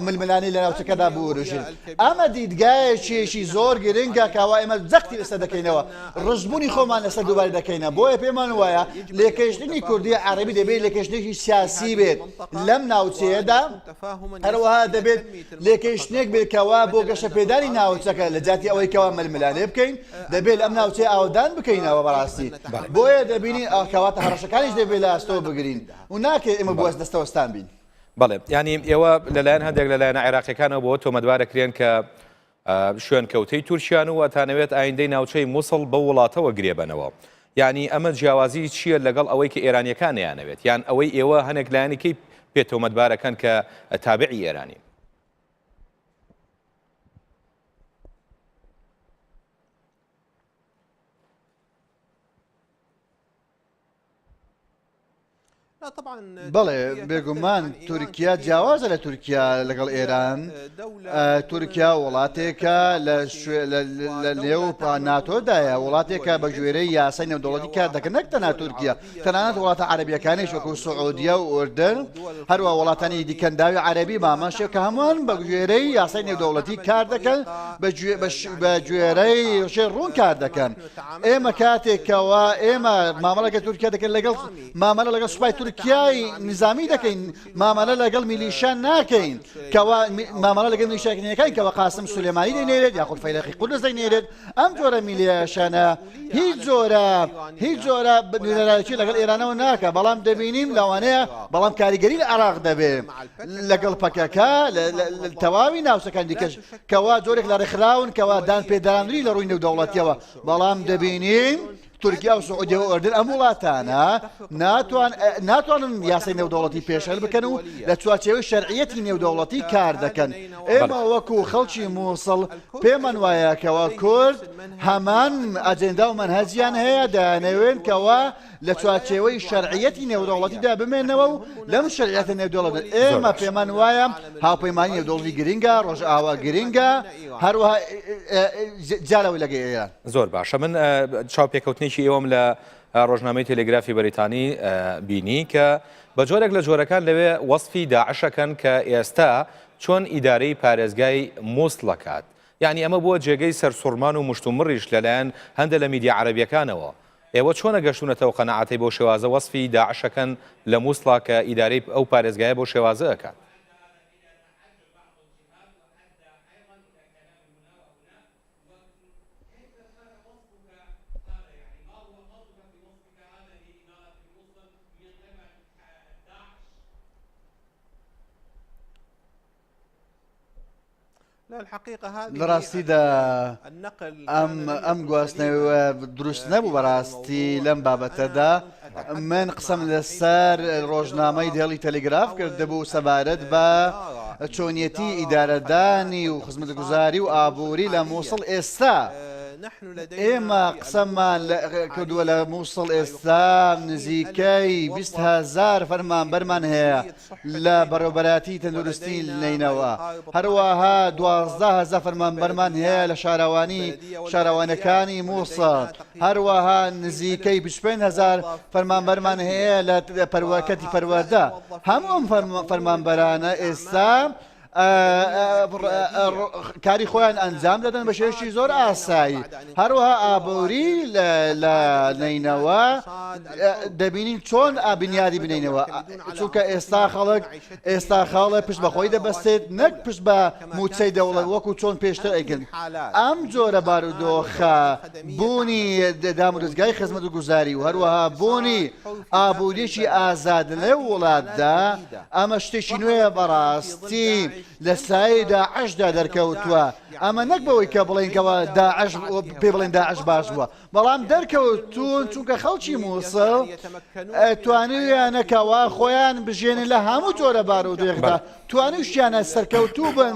Speaker 2: ململانێ لە ناوچەکەدا بوروژن ئەمە دیدگایەکیشی زۆر گرنگە کەوا ئێمە جەختی لەسەر دەکەینەوە ڕژبوونی خۆمان لەسەر دووبارە دەکەینە بۆیە پێمان وایە لێکەشتنی کوردی عەرەبی دەبێت لێکەشتێکی سیاسی بێت لەم ناوچەیەدا هەروەها دەبێت لێکەیشتنێک بێت کەوا بۆ گەشەپێدانی ناوچەکە لە جیاتی ئەوەی کەوا ململانێ بکەین دەبێت ئەم ناوچەیە ئاوەدان بکەینەوە بەڕاستی بۆیە دەبینین کەواتە هەڕەشەکانیش دەبێت لە ئەستۆ بگرین و ناکرێت ئێمە بۆ دەستەوەستان بین.
Speaker 1: بەڵێ یانی ئێوە لەلایەن هەندێک لە لایەنە عێراقیەکانەوە بۆ تۆمەتبارەکرێن کە شوێنکەوتەی تورکیان و ئەتانەوێت ئایندەی ناوچەی موسڵ بەو وڵاتەوە گرێبەنەوە. یانی ئەمە جیاوازی چییە لەگەڵ ئەوەی کە ئێرانیەکان نەیانەوێت یان ئەوەی ئێوە هەنێک لایەنی کەی پێ تۆمەتبارەکەن کە تابعی ئێرانین؟
Speaker 2: بەڵێ بێگومان تورکیا جیاوازە لە تورکیا لەگەڵ ئێران. تورکیا وڵاتێکە لە نێو ناتۆدایە، وڵاتێکە بە گوێرەی یاسای نێودەوڵەتی کار دەکەن، نەک تەنها تورکیا، تەنانەت وڵاتە عەرەبیەکانیش وەکو سعودیە و ئوردن، هەروە وڵاتانی دی کەنداوی عەرەبی مامەشێ کە هەمووان بە گوێرەی یاسای نێودەوڵەتی کار دەکەن، بە گوێرەی شێ ڕوون کار دەکەن. ئێمە کاتێکەوە ئێمە مامەڵە لەگەڵ تورکیا دەکەین لەگەڵ مامەلە لەگەڵ سوپای تورکیای نیزامی دەکەین مامەلە لەگەڵ میلیشیا ناکەین کەوا مامەڵە لەگەڵ میلیشیاکەین کەوا قاسم سولێمانی دەینێرێت یاخود فەیلەقی قودس دەینێرێت ئەم جۆرە میلیشیانە هیچ جۆرە هیچ جۆرە نوێنەرایەتی لەگەڵ ئێرانەوە ناکە بەڵام دەبینین لەوانەیە بەڵام کاریگەری لە عێراق دەبێ لەگەڵ پەکەکە تەواوی ناوچەکان دیکەش کەوا جۆرێک لە ڕێکخراون کەوا دان پێدانری لە ڕووی نێودەوڵەتیەوە بەڵام دەبینین تورکیا و سعودیە و ئەردن ئەم وڵاتانە ناتوان ناتوانن یاسای نێودەوڵەتی پێشێل بکەن و لە چوارچێوەی شەرعیەتی نێودەوڵەتی کار دەکەن. ئێمە وەکو خەڵکی مووسڵ پێمان وایە کەوا کورد هەمان ئەجێندا و مەنهەجیان هەیە، دەیانەوێن کەوا لە چوارچێوەی شەرعیەتی نێودەوڵەتیدا بمێنەوە و لەم شەرعیەتە نێودەوڵەتە ئێمە پێمان وایە هاوپەیمانی نێودەوڵەتی گرنگە، ڕۆژئاوا گرنگە، هەروەها جیا لەوەی لەگەڵ ئێران.
Speaker 1: زۆر باشە من چاوپێکەوتنێکی ئێوەم لە ڕۆژنامەی تێلێگرافی بەریتانی بینی کە بە جۆرێک لە جۆرەکان لەوێ وەسفی داعشەکەن کە ئێستا چۆن ئیدارەی پارێزگای مووسڵەکات یعنی ئەمە بووە جێگەی سەرسوڕمان و مشتومڕیش لەلایەن هەندە لە میدیا عەرەبیەکانەوە ئێوە چۆنە گەشتونەتەوە قەناعەتەی بەو شێوازە وەسفی داعشەکەن لە مووسڵا کە ئیدارەی ئەو پارێزگایە بەو شێوازە ئەکات؟
Speaker 2: لە ڕاستیدا ئەم ئەم گواستنەوە دروست نەبوو بەڕاستی لەم بابەتەدا من قسەم لەسەر ڕۆژنامەی دێڵی تەلگراف کردبوو سەبارەت بە چۆنیەتی ئیدارەدانی و خزمەتگوزاری و ئابووری لە مووسڵ ئێستا ئێمە قسەمان کردووە لە مووسڵ ئێستا نزیکەی 20هزار فەرمانبەرمان هەیە لە بەڕێوەبەرایەتی تەندروستی نەینەوا، هەروەها 12 هەزار فەرمانبەرمان هەیە لە شارەوانی شارەوانیەکانی مووسڵ، هەروەها نزیکەی 25 هەزار فەرمانبەرمان هەیە لە کەرتی پەروەردە، هەموو ئەم فەرمانبەرانە ئێستا کاری خۆیان ئەنجام دەدەن بە شێوەیەکی زۆر ئاسایی، هەروەها ئابووری لە نەینەوا دەبینین چۆن بنیادی بنینەوە چونکە ئێستا خەڵک ئێستا خاڵە پشت بەخۆی دەبەستێت نەک پشت بە موچەی دەوڵەت وەکو چۆن پێشتر ئەیکرد ئەم جۆرە بارودۆخە بوونی دامودەزگای خزمەتگوزاری و هەروەها بوونی ئابووریی ئازاد لەو وڵاتدا ئەمە شتێکی نوێیە بەڕاستی لە سایەی داعشدا دەرکەوتووە ئەمە نەک بەوەی کە بڵێین کەوا داعش پێ بڵێن داعش باش بووە بەڵام دەرکەوتوون چونکە خەڵکی مووسڵ توانیویانە کەوا خۆیان بژێنن لە هەموو جۆرە بارودۆخدا توانیوشیانە سەرکەوتوو بن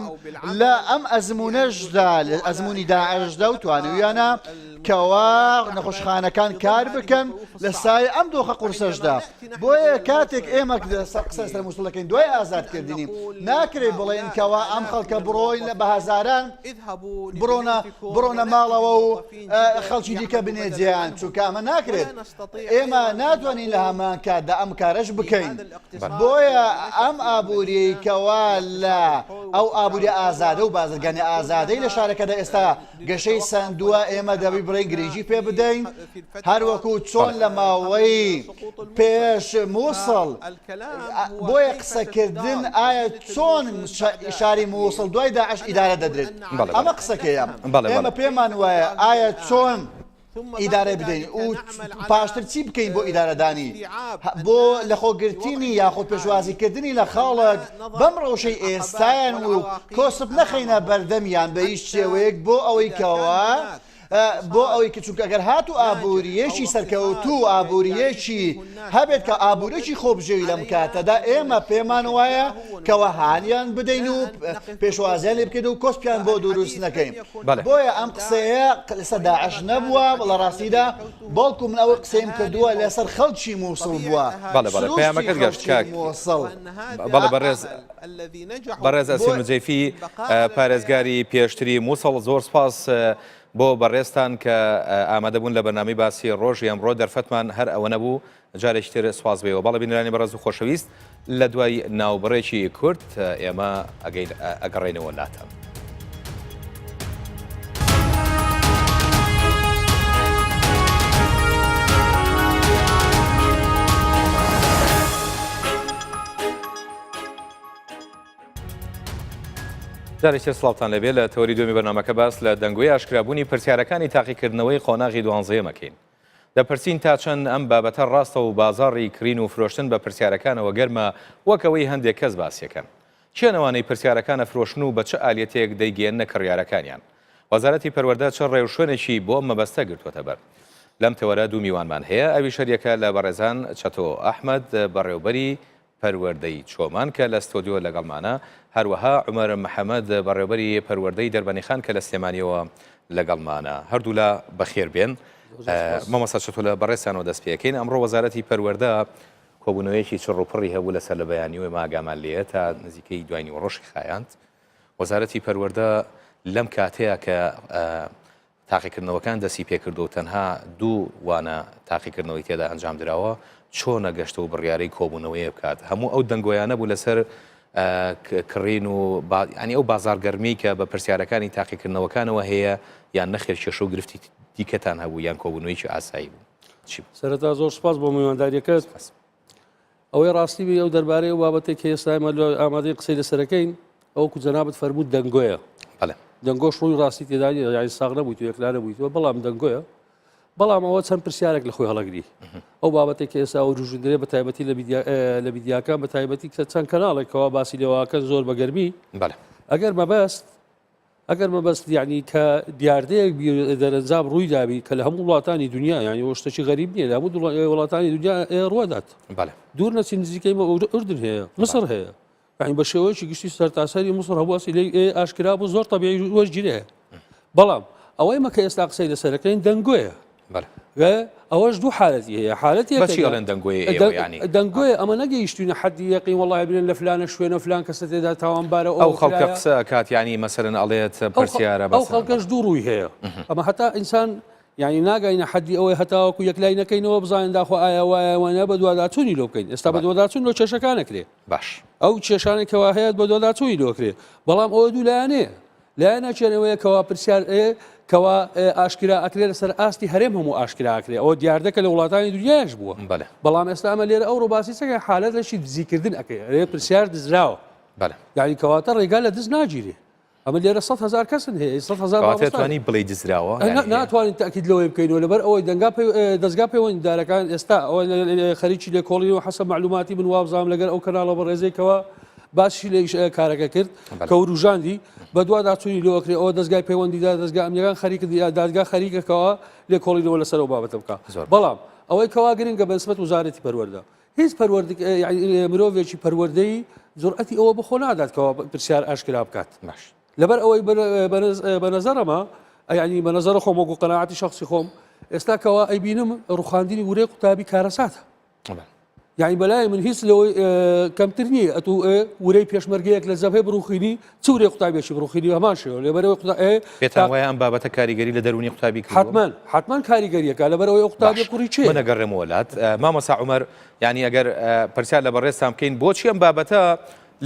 Speaker 2: لە ئەم ئەزموونەشدا لە ئەزموونی داعشدا و توانیویانە کەوا نەخۆشخانەکان کار بکەن لە سایەی ئەم دۆخە قورسەشدا بۆیە کاتێک ئێمە قسە لەسەر مووسڵ دەکەین دوای ئازادکردنی ناکرێت بڵێن کەوا ئەم خەڵکە بڕۆین لە بە هەزاران بڕۆنە بڕۆنە ماڵەوە و خەڵکی دیکە بنێجیان چونکە ئەمە ناکرێت ئێمە ناتوانین لە هەمان کاتدا ئەم کارەش بکەین بۆیە ئەم ئابووریەی کەوا لە ئەو ئابووری ئازادە و بازرگانی ئازادەی لە شارەکەدا ئێستا گەشەی سەندووە ئێمە دەبی بڕێن گرنگی پێ بدەین هەروەکو چۆن لە ماوەی پێش مووسڵ بۆیە قسەکردن ئایا چۆن شاری مووسڵ دوای داعش ئیدارە دەدرێت ئەمە قسەکەیە ئێمە پێمان وایە ئایا چۆن ئیدارەی بدەین و پاشتر چی بکەین بۆ ئیدارەدانی بۆ لەخۆگرتنی یاخود پێشوازیکردنی لە خەڵک بەم ڕەوشەی ئێستایان و کۆسپ نەخەینە بەردەمیان بە هیچ شێوەیەک بۆ ئەوەی کەوا. بۆ ئەوەی کە چونکە گەر هاتوو ئابوورییەکی سەرکەوتوو و ئابوورییەکی هەبێت کە ئابووریی خۆبژێوی لەم کاتەدا ئێمە پێمان وایە کەوا هانیان بدەین و پێشوازیان لێ بکەین و کۆسپیان بۆ دروست نەکەین. بۆیە ئەم قسەیە لەسەر داعش نەبووە لە ڕاستیدا بەڵکو من ئەوەی قسەیم کردووە لەسەر خەڵکی مووسڵ بووە، سروشتی خەڵکی مووسڵ.
Speaker 1: بەڕێز ئەسیر نوجەیفی پارێزگاری پێشتری مووسڵ زۆر سپاس بۆ بەڕێزتان کە ئامادەبوون لە بەرنامەی باسی ڕۆژی ئەمڕۆ دەرفەتمان هەر ئەوە نەبوو جارێکی تر سپاس بێەوە بەڵێ بینەرانی بەڕێز و خۆشەویست لە دوای ناوبڕێکی کورت ئێمە ئەگەڕێنەوە لاتان. جارێکی تر سڵاوتان لێبێ لە تەوەری دووەمی بەرنامەکە باس لە دەنگۆی ئاشکرابوونی پرسیارەکانی تاقیکردنەوەی قۆناغی دوانزەیەمەکەین. دەپرسین تا چەند ئەم بابەتە ڕاستە و بازاڕی کڕین و فرۆشتن بە پرسیارەکانەوە گەرمە وەک ئەوەی هەندێک کەس باسیەکەن. کێن ئەوانەی پرسیارەکان ئەفرۆشن و بە چ ئالیەتێک دەیگەیەننە کڕیارەکانیان؟ وەزارەتی پەروەردە چ ڕێوشوێنێکی بۆ ئەم مەبەستە گرتووەتە بەر؟ لەم تەوەرە دوو میوانمان هەیە ئەویش هەریەکە لە بەڕێزان چەتۆ ئەحمەد بەڕێوبەری پەروەردەی چۆمان کە لە ستۆدیۆ لەگەڵمانە، هەروەها عومەر محەمەد بەڕێوەبەری پەروەردەی دەربەنیخان کە لە سلێمانیەوە لەگەڵمانە. هەردوولا بەخێر بێن. مامۆستا چەتۆ لە بەڕێزتانەوە دەست پێکەین. ئەمڕۆ وەزارەتی پەروەردە کۆبوونەوەیەکی چڕ و پڕی هەبوو لەسەر لە بەیانیەوە ئێمە ئاگامان لێیە تا نزیکەی دوای نیوەڕۆشی خایاند. وەزارەتی پەروەردە لەم کاتەیە کە تاقیکردنەوەکان دەستی پێکردووە و تەنها دوو وانە تاقیکردنەوەی تێدا ئەنجامدراوە، چۆنە گەشتە و بڕیارەی کۆبوونەوەیە بکات؟ هەموو ئەو دەنگۆیانە بوو لەسەر کڕین و ینی ئەو بازاڕگەرمیی کە بە پرسیارەکانی تاقیکردنەوەکانەوە هەیە یان نەخێر کێشە و گرفتی دیکەتان هەبوو یان کۆبوونەوەیەکی ئاسایی بوو؟ چی بوو؟
Speaker 3: سەرەتا زۆر سوپاس بۆ میوانداریەکەت. ئەوەی ڕاستی بێ ئەو دەربارەی ئەو بابەتێک کە ئێستا ئێمە ئامادەی قسەی لەسەرەکەین ئەوەکو جەنابت فەرمووت دەنگۆیە دەنگۆش ڕووی ڕاستی تێدا نییە یانی ساغ نەبوویت و یەکلا نەبوویتەوە بەڵام دەنگۆیە بەڵام ئەوە چەند پرسیارێک لە خۆی هەڵەگری ئەو بابەتێک کە ئێستا وروژدرێ بە تایبەتی لە لە میدیاکان بە تایبەتی کە چەند کەناڵێکەوە باسی لێواکە زۆر بە گەرمی ئەگەر مەبەست ئەگەر مەبەست یعنی کە دیاردەیەک دەرەنجام ڕووی دابی کە لە هەموو وڵاتانی دنیا یعنی ئەو شتێکی غەریب نییە لە هەموو وڵاتانی دنیا ڕوەدات دوور نەچین نزیکەی ئوردن هەیە مسر هەیە یعنی بە شێوەیەکی گشتی سەرتاسەری مسر هەبوو ئەسیلەی ئاشکرا بوو زۆر تەبیعی وەرگیرێ بەڵام ئەوەی مە کە ئێستا قسەی لەسەرەکەین دەنگۆیە ئەوەش دوو حالەتی هەیە حالەتی
Speaker 1: بەچی ئەڵێن دەنگۆیە ئێوە یانی
Speaker 3: دەنگۆیە ئەمە نەگەیشتوینە حەدی یەقین وەڵی بلێن لە فلانە شوێنە فلان کەسە تێدا تاوانبارە
Speaker 1: ئەو خەڵکە قسە ئەکات یانی مەسەلەن ئەڵێت پرسیارە
Speaker 3: ئەو خەڵکەش دوو ڕووی هەیە ئەمە هەتا ئینسان یعنی ناگەینە حەدی ئەوەی هەتاوەکو یەکلای نەکەینەوە بزانین داخۆ ئایا وایە وانە بەدواداچوونی لۆ بکەین ئێستا بەدواداچوون لۆ کێشەکان ئەکرێ
Speaker 1: باش
Speaker 3: ئەو کێشانەی کەوا هەیە بەدواداچوونی لۆ ئەکرێ بەڵام ئەوە دوو لایەنەیە لایەنەکیان ئەوەیە کەوا پرسیار کەوا ئاشکرا ئەکرێ لەسەر ئاستی هەرێم هەموو ئاشکرا ئەکرێ ئەوە دیاردەکە لە وڵاتانی دنیاش بووە
Speaker 1: بەڵێ
Speaker 3: بەڵام ئێستا ئەمە لێرە ئەو ڕۆباسی چەکە حالەت لەشی دزیکردن ئەکرێ ئەرێ پرسیار دزراوە
Speaker 1: بەڵێ
Speaker 3: یعنی کەواتە ڕێگا لە دز ناگیرێ ئەمە لێرە 100 هزار کەسن هەیە 100 هزار
Speaker 1: کەواتە توانی بڵێ دزراوە
Speaker 3: ناتوانین تاکید لەوەی بکەینەوە لەبەر ئەوەی دەنگا دەستگا پەیوەندیدارەکان ئێستا ئەوە خەریکی لێکۆڵینەوە حەسەب معلوماتی من وابزانم لەگەر ئەو کەناڵە بەڕێزێکەوە باسیشی لە ئیش کارەکە کرد کە وروژاندی بەدواداچوونی لۆ ئەکرێ ئەوە دەزگای پەیوەندیدار دەزگا ئەمنیەکان خەریکن دادگا خەریکەکەوە لێکۆڵینەوە لەسەر ئەو بابەتە بکا بەڵام ئەوەی کەوا گرنگە بە نسبەت وزارەتی پەروەردە هیچ پەروەرد مرۆڤێکی پەروەردەی جورئەتی ئەوە بەخۆ نادات کەوا پرسیار ئاشکرا بکات
Speaker 1: باش
Speaker 3: لەبەر ئەوەی بە نەزەرەمە یعنی بە نەزەرە خۆم وەکو قەناعەتی شخصی خۆم ئێستا کەوا ئەیبینم ڕوخاندنی ورەی قوتابی کارەساتە یانی بەلای من هیچ لەوەی کەمتر نییە ئەتوو ورەی پێشمەرگەیەک لە جەبهەی بڕوخینی چ ورەی قوتابیەکی بڕوخینی هەمان شێوە لەبەرەوەی قوتا
Speaker 1: پێتان وایە ئەم بابەتە کاریگەری لە دەروونی قوتابی
Speaker 3: کردووە؟ حتمما حتمما کاریگەریەکە لەبەرەوەی ئەو قوتابیە کوڕی چێ
Speaker 1: من ئەگەڕێمەوە لات مامۆستا عومەر یانی ئەگەر پرسیار لە بەڕێزتان بکەین بۆچی ئەم بابەتە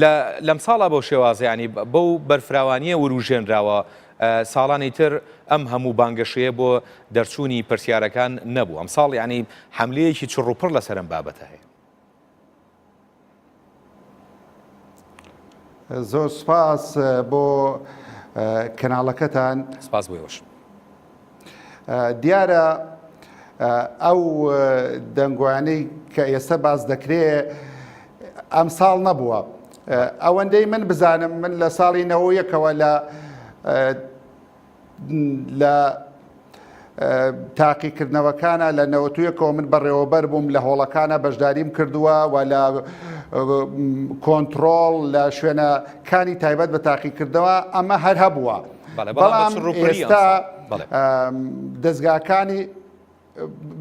Speaker 1: لە لەم ساڵا بەو شێوازە ینی بەو بەرفراوانیە وروژێنراوە ساڵانی تر ئەم هەموو بانگەشەیە بۆ دەرچوونی پرسیارەکان نەبوو ئەمساڵ یانی حەملەیەکی چڕوپڕ لەسەر ئەم بابەتە هەیە.
Speaker 4: زۆر سپاس بۆ کەناڵەکەتان.
Speaker 1: سپاس بۆ ئێوەش.
Speaker 4: دیارە ئەو دەنگۆیانەی کە ئێستا باس دەکرێ ئەمساڵ نەبووە. ئەوەندەی من بزانم من لە ساڵی نەوەیەکەوە لە لە تاقیکردنەوەکانە لە نەوەتویەکەوە من بەڕێوەبەر بووم لە هۆڵەکانە بەشداریم کردووە و لە کۆنتترۆڵ لە شوێنەکانی تایبەت بە تاقیکردنەوە ئەمە هەر هەبووە بەڵام ئێستا دەزگاکانی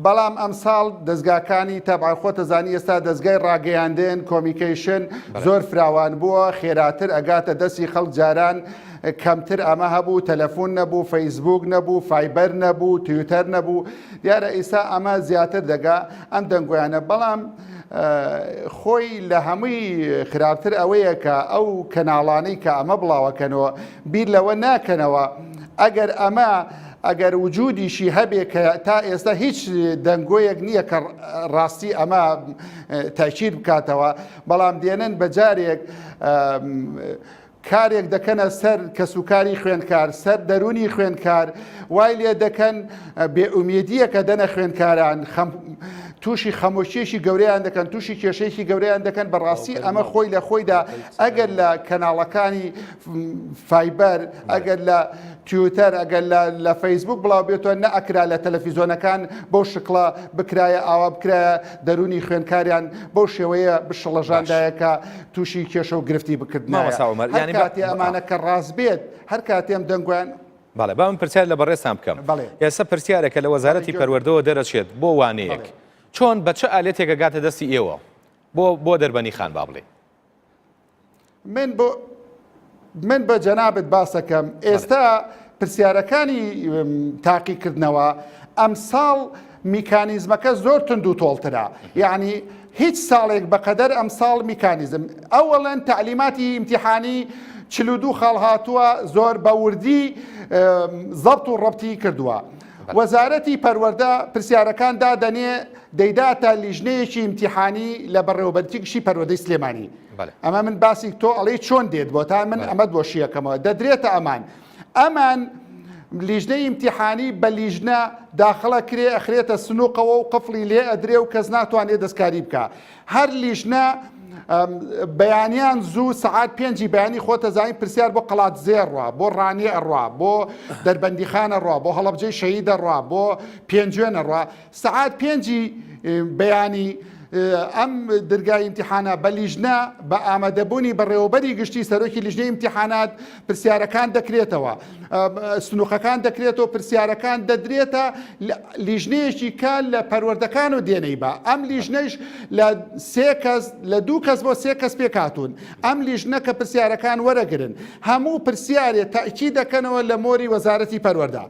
Speaker 4: بەڵام ئەمساڵ دەزگاکانی تەبعەن خۆتەزانی ئێستا دەزگای ڕاگەیاندن communication زۆر فراوان بووە خێراتر ئەگاتە دەستی خەڵک جاران کەمتر ئەمە هەبوو تەلەفۆن نەبوو فەیسبوک نەبوو فایبەر نەبوو تویتەر نەبوو دیارە ئیسا ئەمە زیاتر دەگا ئەم دەنگۆیانە بەڵام خۆی لە هەمووی خراپتر ئەوەیە کە ئەو کەناڵانەی کە ئەمە بڵاوەکەنەوە بیر لەوە ناکەنەوە ئەگەر ئەمە ئەگەر وجودیشی هەبێ کە تا ئێستا هیچ دەنگۆیەک نییە کە ڕاستی ئەمە تاکید بکاتەوە بەڵام دێنن بە جارێک کارێک دەکەنە سەر کەسوکاری خوێندکار سەر دەرونی خوێندکار وای لێ دەکەن بێئومێدیەکە دەنە خوێندکاران خەم تووشی خەمۆکیەکی گەورەیان دەکەن تووشی کێشەیەکی گەورەیان دەکەن بەڕاستی ئەمە خۆی لە خۆیدا ئەگەر لە کەناڵەکانی فایبەر ئەگەر لە تویتەر ئەگەر لە فەیسبوک بڵاو بێتەوە نەئەکرا لە تەلەفیزۆنەکان بەو شکڵە بکرایە ئاوا بکرایە دەرونی خوێندکاریان بەو شێوەیە بشڵەژاندایە کە تووشی کێشە و گرفتی بکردنایە هەر کاتێ ئەمانە کە ڕاست بێت هەر کاتێ ئەم دەنگۆیان
Speaker 1: بەڵێ با من پرسیار لە بەڕێزتان بکەم ئێستا پرسیارێکە لە وەزارەتی پەروەردەوە دەرەچێت بۆ وانەیەک چۆن بە چ ئالێتێک ئەگاتە دەستی ئێوە بۆ بۆ دەربەنی خان با بڵێ
Speaker 4: من بۆ من بە جەنابت باسەکەم ئێستا پرسیارەکانی تاقیکردنەوە ئەمساڵ میکانیزمەکە زۆر تند و تۆڵترە یعنی هیچ ساڵێک بەقەدەر ئەمساڵ میکانیزم ئەوەڵەن تعلیماتی ئیمتیحانی 42 خاڵ هاتووە زۆر بە وردی زەبت و ڕەبتی کردووە وەزارەتی پەروەردە پرسیارەکان دادەنێ دەیداتە لیژنەیەکی ئیمتیحانی لە بەڕێوەبەرتی گشتی پەروەردەی سلێمانی ئەمە من باسی تۆ ئەڵێی چۆن دێت بۆ تا من ئەمەت بۆ شیەکەمەوە دەدرێتە ئەمان ئەمان لیژنەی ئیمتیحانی بە لیژنە داخڵە کرێ ئەخرێتە سنوقەوە و قفڵی لێ ئەدرێ و کەس ناتوانێت دەستکاری بکە هەر لیژنە بەیانیان زوو سەعات پێنجی بەیانی خۆتە زانین پرسیار بۆ قەڵادزێ ڕوا بۆ ڕانیە ئەڕوا بۆ دەربەندیخانە ڕوا بۆ هەڵەبجەی شەهیدە ڕوا بۆ پێنجوێنە ڕوا سەعات پێنجی بەیانی ئەم درگای ئیمتیحانە بە لیژنە بە ئامادەبوونی بەڕێوەبەری گشتی سەرۆکی لیژنەی ئیمتیحانات پرسیارەکان دەکرێتەوە سنووقەکان دەکرێتەوە پرسیارەکان دەدرێتە لیژنەیەکی کە لە پەروەردەکان و دێنەی بە ئەم لیژنەش لە سێ کەس لە دوو کەس بۆ سێ کەس پێکهاتوون ئەم لیژنە کە پرسیارەکان وەرەگرن هەموو پرسیارێ تەئکید دەکەنەوە لە مۆری وەزارەتی پەروەردە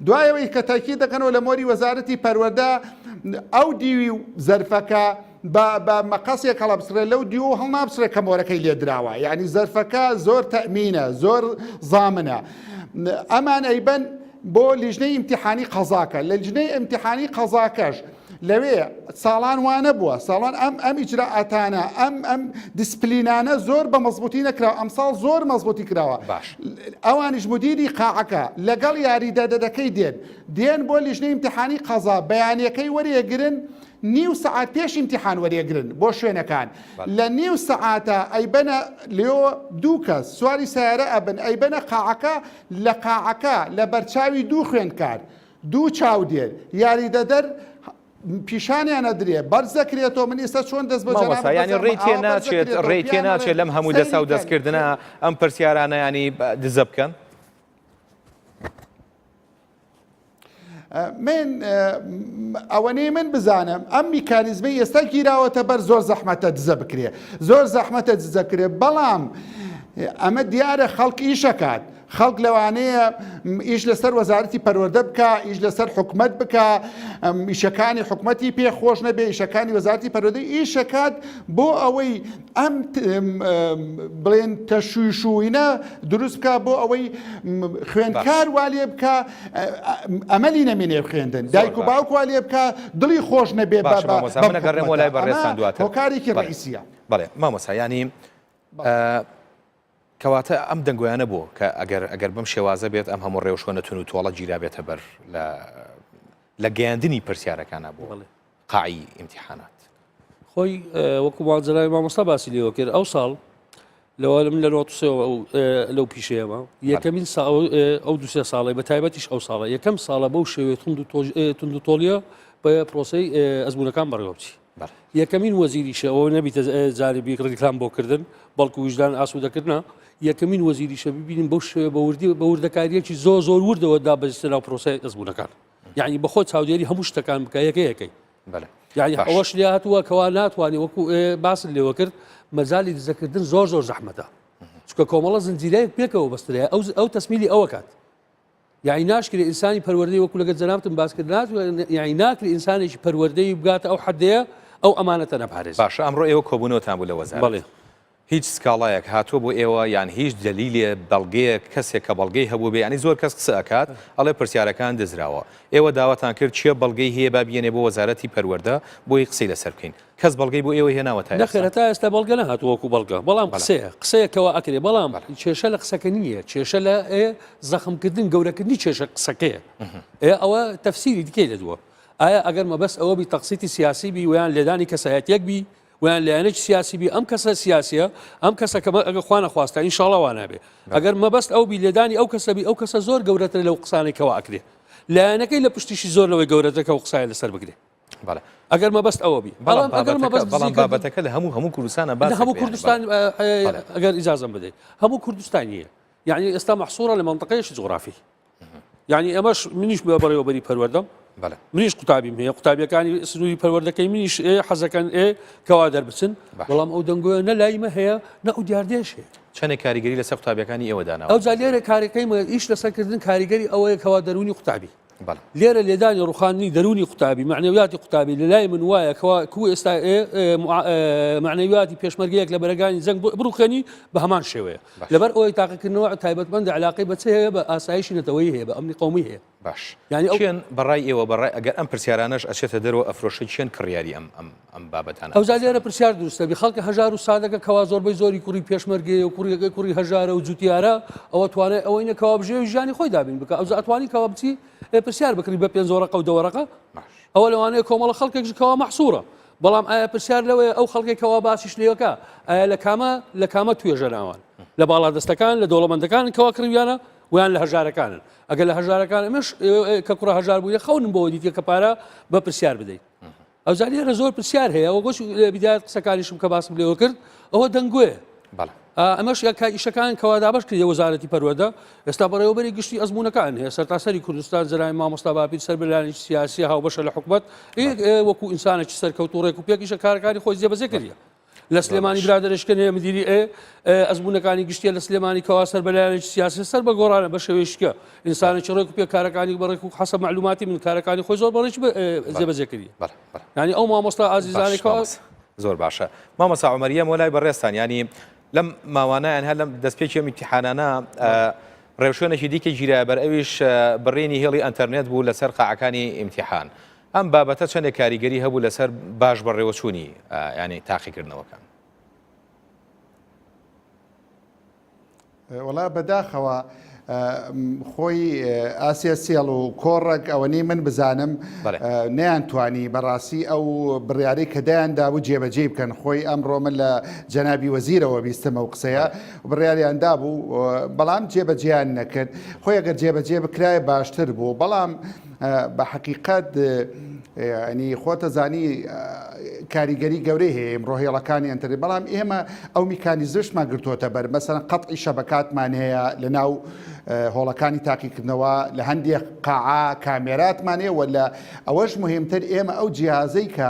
Speaker 4: دوای ئەوەی کە تەئکید دەکەنەوە لە مۆری وەزارەتی پەروەردە ئەو دیوی زەرفەکە بە بە مەقەسێک هەڵەبسڕێ لەو دیو هەڵنابسڕێ کە مۆرەکەی لێدراوە یعنی زەرفەکە زۆر تەئمینە زۆر زامنە ئەمان ئەیبەن بۆ لیژنەی ئیمتیحانی قەزاکە لە لیژنەی ئیمتیحانی قەزاکەش لەوێ ساڵان وانە بووە ساڵان ئەم ئەم ئیجرائاتانە ئەم ئەم دیسپلینانە زۆر بە مەزبوتی نەکراوە ئەمساڵ زۆر مەزبوتی کراوە
Speaker 1: باش
Speaker 4: ئەوانیش مدیری قاعەکە لەگەڵ یاریدەدەکەی دێن دێن بۆ لیژنەی ئیمتیحانی قەزا بەیانەکەی وەرێگرن نیو سەعات پێش ئیمتیحان وەرێگرن بۆ شوێنەکان لە نیو سەعاتە ئەیبەنە لێ دوو کەس سواری سیارە ئەبن ئەیبەنە قاعەکە لە قاعەکە لە بەرچاوی دوو خوێندکار دوو چاودێر یاریدەدەر پیشانیان ئەدرێ بەرز دەکرێتەوە من ئێستا چۆن دەست بە
Speaker 1: مامۆستا یانی ڕێی تێ ناچێت ڕێی تێ ناچێت لەم هەموو دەسا و دەستکردنە ئەم پرسیارانە ینی دزە بکەن؟
Speaker 4: من ئەوەنەی من بزانم ئەم میکانیزمەی ئێستا گیراوەتە بەر زۆر زەحمەتە دزە بکرێ زۆر زەحمەتە دزە کرێ بەڵام ئەمە دیارە خەڵک ئیشەکات خەڵک لەوانەیە ئیش لەسەر وەزارەتی پەروەردە بکا، ئیش لەسەر حکومەت بکا، ئیشەکانی حکومەتی پێ خۆش نەبێ، ئیشەکانی وەزارەتی پەروەردە ئیشەکات بۆ ئەوەی ئەم بڵێن تەشویشوینە دروست بکا بۆ ئەوەی خوێندکار وا لێ بکا ئەمەلی نەمێنێ خوێندن دایک و باوک وا لێ بکا دڵی خۆش نەبێ هۆکارێکی ڕئیسیە.
Speaker 1: بەڵێ مامۆستا یانی کەواتە ئەم دەنگۆیانە بۆ کە ئەگەر ئەگەر بەم شێوازە بێت ئەم هەموو ڕێوشوێنە تون و تۆڵە گیرابێتە بەر لە لە گەیاندنی پرسیارەکانە بۆ قاعی ئیمتیحانات.
Speaker 3: خۆی وەکو ماجەرای مامۆستا باسی لێوە کرد ئەو ساڵ. لەوە من لە 93ەوە لەو پیشەیەمە یەکەمین ئەو دوسێ ساڵی بە تایبەتیش ئەو ساڵە یەکەم ساڵە بەو شێوێ تند و تۆڵیە بە پرۆسی ئەزمونونەکان بەڕێوە بچی یەکەمین وەزیریشە ئەوە نەبیتە جانبی ڕیکلام بۆ کردن بەڵکو ویژدان ئاسوودەکردە یەکەمین وەزیریشە ببینین بەو شێوە بە وردی بە وردەکاریەکی زۆر زۆر وردەوە دابەزیتە ناو پرۆسەی ئەزمونونەکان یعنی بەخۆ چاودێری هەموو شتەکان بکە یەکە یەکەی یعنی ئەوەش لێ هاتووە کەوا ناتوانانی وەکو باست لێوە کرد مەجای دزەکردن زۆر زۆر زەحمەتە چکە کۆمەڵە زنجیرەیەک پێکەوە بەسترەیە ئەو ئەو تەسمیلی ئەوە کات یعنی ناشکرێ ئینسانی پەروەردەی وەکو لەگەر جەنابتم باس کرد یعنی ناکرێ ئینسانێکی پەروەردەی بگاتە ئەو حدەیە ئەو ئەمانەتە نەپارێز
Speaker 1: باشە ئەمڕۆ ئێوە کۆبوونەوەتان بوو لە وەزارەت بەڵێ هیچ سکاڵایەک هاتووە بۆ ئێوە یان هیچ دەلیلێ بەڵگەیەک کەسێک کە بەڵگەی هەبووبێ یانی زۆر کەس قسە ئەکات ئەڵێ پرسیارەکان دزراوە ئێوە داواتان کرد کێ بەڵگەی هەیە با بیەنێ بۆ وەزارەتی پەروەردە بۆی قسەی لەسەر بکەین کەس بەڵگەی بۆ ئێوە هێناوە تا
Speaker 3: نەخێر
Speaker 1: ئێستا؟
Speaker 3: هەتا ئێستا بەڵگە نەهاتووە وەکو بەڵگە بەڵام قسەیە قسەیە کەوا ئەکرێ بەڵام کێشە لە قسەکە نییە کێشە لە ئێ زەخمکردن گەورەکردنی کێشە قسەکەیە ئێ ئەوە تەفسیری دیکەی لە دووە ئایا ئەگەر مەبەست ئەوە بی تەقسیتی سیاسی بی ویان لێدانی کەسایەتیەک بی ویان لایەنێکی سیاسی بی ئەم کەسە سیاسیە ئەم کەسە کە ئەگە خوا نەخواستە ئینشاڵا وا نابێ ئەگەر مەبەست ئەو بی لێدانی ئەو کەسە بی ئەو کەسە زۆر گەورەترە لەو قسانەی کەوا ئەکرێ لایەنەکەی لە پشتیشی زۆر لەوەی گەورەترە کە ئەو قسایە لەسەر بگرێ
Speaker 1: بەڵێ
Speaker 3: ئەگەر مەبەست ئەوە بی
Speaker 1: بەڵام ئەگەر مەبەست بەڵام بابەتەکە لە هەموو هەموو کوردستانە
Speaker 3: باس هەموو کوردستان ئەگەر ئیجازەم بدەیت هەموو کوردستان نییە یعنی ئێستا مەحسوڕە لە مەنتەقەیەکی جوغرافی یعنی ئەمەش منیش بە بەڕێوەبەری پەروەردەم منیش قوتابیم هەیە قوتابیەکانی سنووری پەروەردەکەی منیش ئێ حەزەکەن ئێ کەوا دەربچن بەڵام ئەو دەنگۆیە نە لای مە هەیە نە ئەو دیاردەیەش هەیە.
Speaker 1: چەندێک کاریگەری لەسەر قوتابیەکانی ئێوە داناوە؟
Speaker 3: ئەوجا لێرە کارەکەی مە ئیش لەسەرکردن کاریگەری ئەوەیە کەوا دەروونی قوتابی لێرە لێدانی ڕوخاندنی دەروونی قوتابی مەعنەویاتی قوتابی لە لای من وایە کەوا کو ئێستا مەعنەویاتی پێشمەرگەیەک لە بەرەگانی جەنگ بڕوخێنی بە هەمان شێوەیە لەبەر ئەوەی تاقیکردنەوە تایبەتمەندە علاقەی بە چ هەیە بە ئاسایشی نەتەوەیی هەیە بە ئەمنی قەومی هەیە
Speaker 1: باش یانی ئەو کێن بەڕای ئێوە بەڕای ئەگەر ئەم پرسیارانەش ئەچێتە دەرەوە ئەفرۆشێ کێن کڕیاری ئەم ئەم ئەم بابەتانە
Speaker 3: ئەوجا لێرە پرسیار دروستە بی خەڵکە هەژار و سادەکە کەوا زۆربەی زۆری کوڕی پێشمەرگەیە و کوڕیەکەی کوڕی هەژارە و جوتیارە ئەوە توانای ئەوەی نیە کەوا بژێوی ژیانی خۆی دابین بکا ئەوجا ئەتوانی کەوا بچی پرسیار بکڕی بە پێنج وەرەقە و دە وەرەقە ئەوە لەوانەیە کۆمەڵە خەڵکێکش کەوا مەحسوورە بەڵام ئایا پرسیار لەوەیە ئەو خەڵکێک کەوا باسیش لێوەکە ئایا لە کامە لە کامە توێژە ناوان لە باڵادەستەکان لە دەوڵەمەندەکان کەوا کڕیویانە ویان لە هەژارەکانن ئەگەر لە هەژارەکان ئەمەش کە کوڕە هەژار بوویە خەونم بۆ دیتە کە پارە بە پرسیار بدەیت ئەو جا لێرە زۆر پرسیار هەیە ئەوە گۆش بدایەت قسەکانیشم کە باسم لێوە کرد ئەوە دەنگۆیە ئەمەش یەکە ئیشەکان کەوا دابش کردی وەزارەتی پەروەردە ئێستا بەڕێوەبەری گشتی ئەزمونونەکان هەیە سەرتاسەری کوردستان جەنابی مامۆستا باپیر سەر بەلایەنێکی سیاسی هاوبەشە لە حکومەت وەکو ئینسانێکی سەرکەوت و ڕێک و پێکیشە کارەکانی خۆی جێبەجێ کردیە لە سلێمانی برادەرێشکن هەیە مدیری ئێ ئەزمونونەکانی گشتیە لە سلێمانی کەوا سەر بەلایەنێکی سیاسی سەر بە گۆڕانە بە شێوەیەشکە ئینسانێکی ڕێک و پێ کارەکانی بەڕێک و حەسە معلوماتی من کارەکانی خۆی زۆر بەڕێک جێبەجێ کردی یعنی ئەو مامۆستا ئازیزانێک
Speaker 1: زۆر باشە مامۆستا عومەریە مۆلای بەڕێزتان ینی لەم ماوانیان هەر لەم دەستپێکی ئەم ئیمتیحانانە ڕێوشوێنێکی دیکە گیرایە بەر ئەویش بڕینی هێڵی ئەتەرنێت بوو لەسەر قاعەکانی ئیمتیحان ئەم بابەتە چەندێک کاریگەری هەبوو لەسەر باش بەڕێوەچوونی ینی تاقیکردنەوەکان؟
Speaker 4: وەڵا بەداخەوە خۆی ئاسیا سێڵ و کۆڕەک ئەوەنەی من بزانم نەیان توانی بەڕاستی ئەو بڕیارەی کە دایان دابوو جێبەجێ بکەن خۆی ئەمڕۆ من لە جەنابی وەزیرەوە بیستم ئەو قسەیە بڕیاریان دابوو بەڵام جێبەجێیان نەکرد خۆی ئەگەر جێبەجێ بکرایە باشتر بوو بەڵام بە حەقیقەت ینی خۆتە زانی کاریگەری گەورەی هەیە ئمڕۆ هێڵەکانی ئەتەرنێت بەڵام ئێمە ئەو میکانیزمشمان گرتووەتە بەر مەسەن قەتعی شەبەکاتمان هەیە لە ناو هۆڵەکانی تاقیکردنەوە لە هەندێک قاعە کامێراتمان هەیە و لە ئەوەش مهمتر ئێمە ئەو جیازەی کە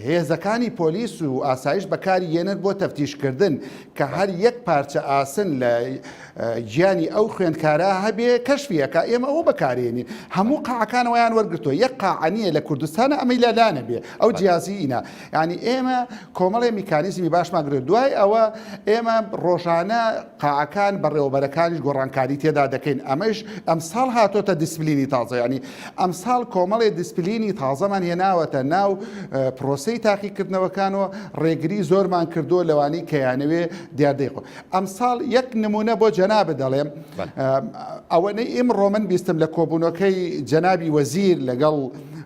Speaker 4: هێزەکانی پۆلیس و ئاسایش بەکاری یەنن بۆ تەفتیشکردن کە هەر یەک پارچە ئاسن لە گیانی ئەو خوێندکارە هەبێ کەشفی ئەکا ئێمە ئەوە بەکارێنین هەموو قاعەکان ئەویان وەرگرتووە یەک قاعە نییە لە کوردستانە ئەمەی لا لانەبێ ئەو جیازی ئینە یعنی ئێمە کۆمەڵێ میکانیزمی باشمان گرت دوای ئەوە ئێمە ڕۆژانە قاعەکان بەڕێوەبەرەکانیش گۆڕانکاری تێدا دەکەین ئەمەش ئەمساڵ هاتۆتە دیسپلینی تازە ینی ئەمساڵ کۆمەڵێ دیسپلینی تازەمان هێناوەتە ناو پرۆسەی تاقیکردنەوەکانەوە ڕێگری زۆرمان کردووە لەوانەی کە یانەوێ دیاردەی خۆ ئەمساڵ یەک نمونە بۆ جەنابت دەڵێم ئەوەنەی ئیمڕۆ من بیستم لە کۆبوونەکەی جەنابی وەزیر لەگەڵ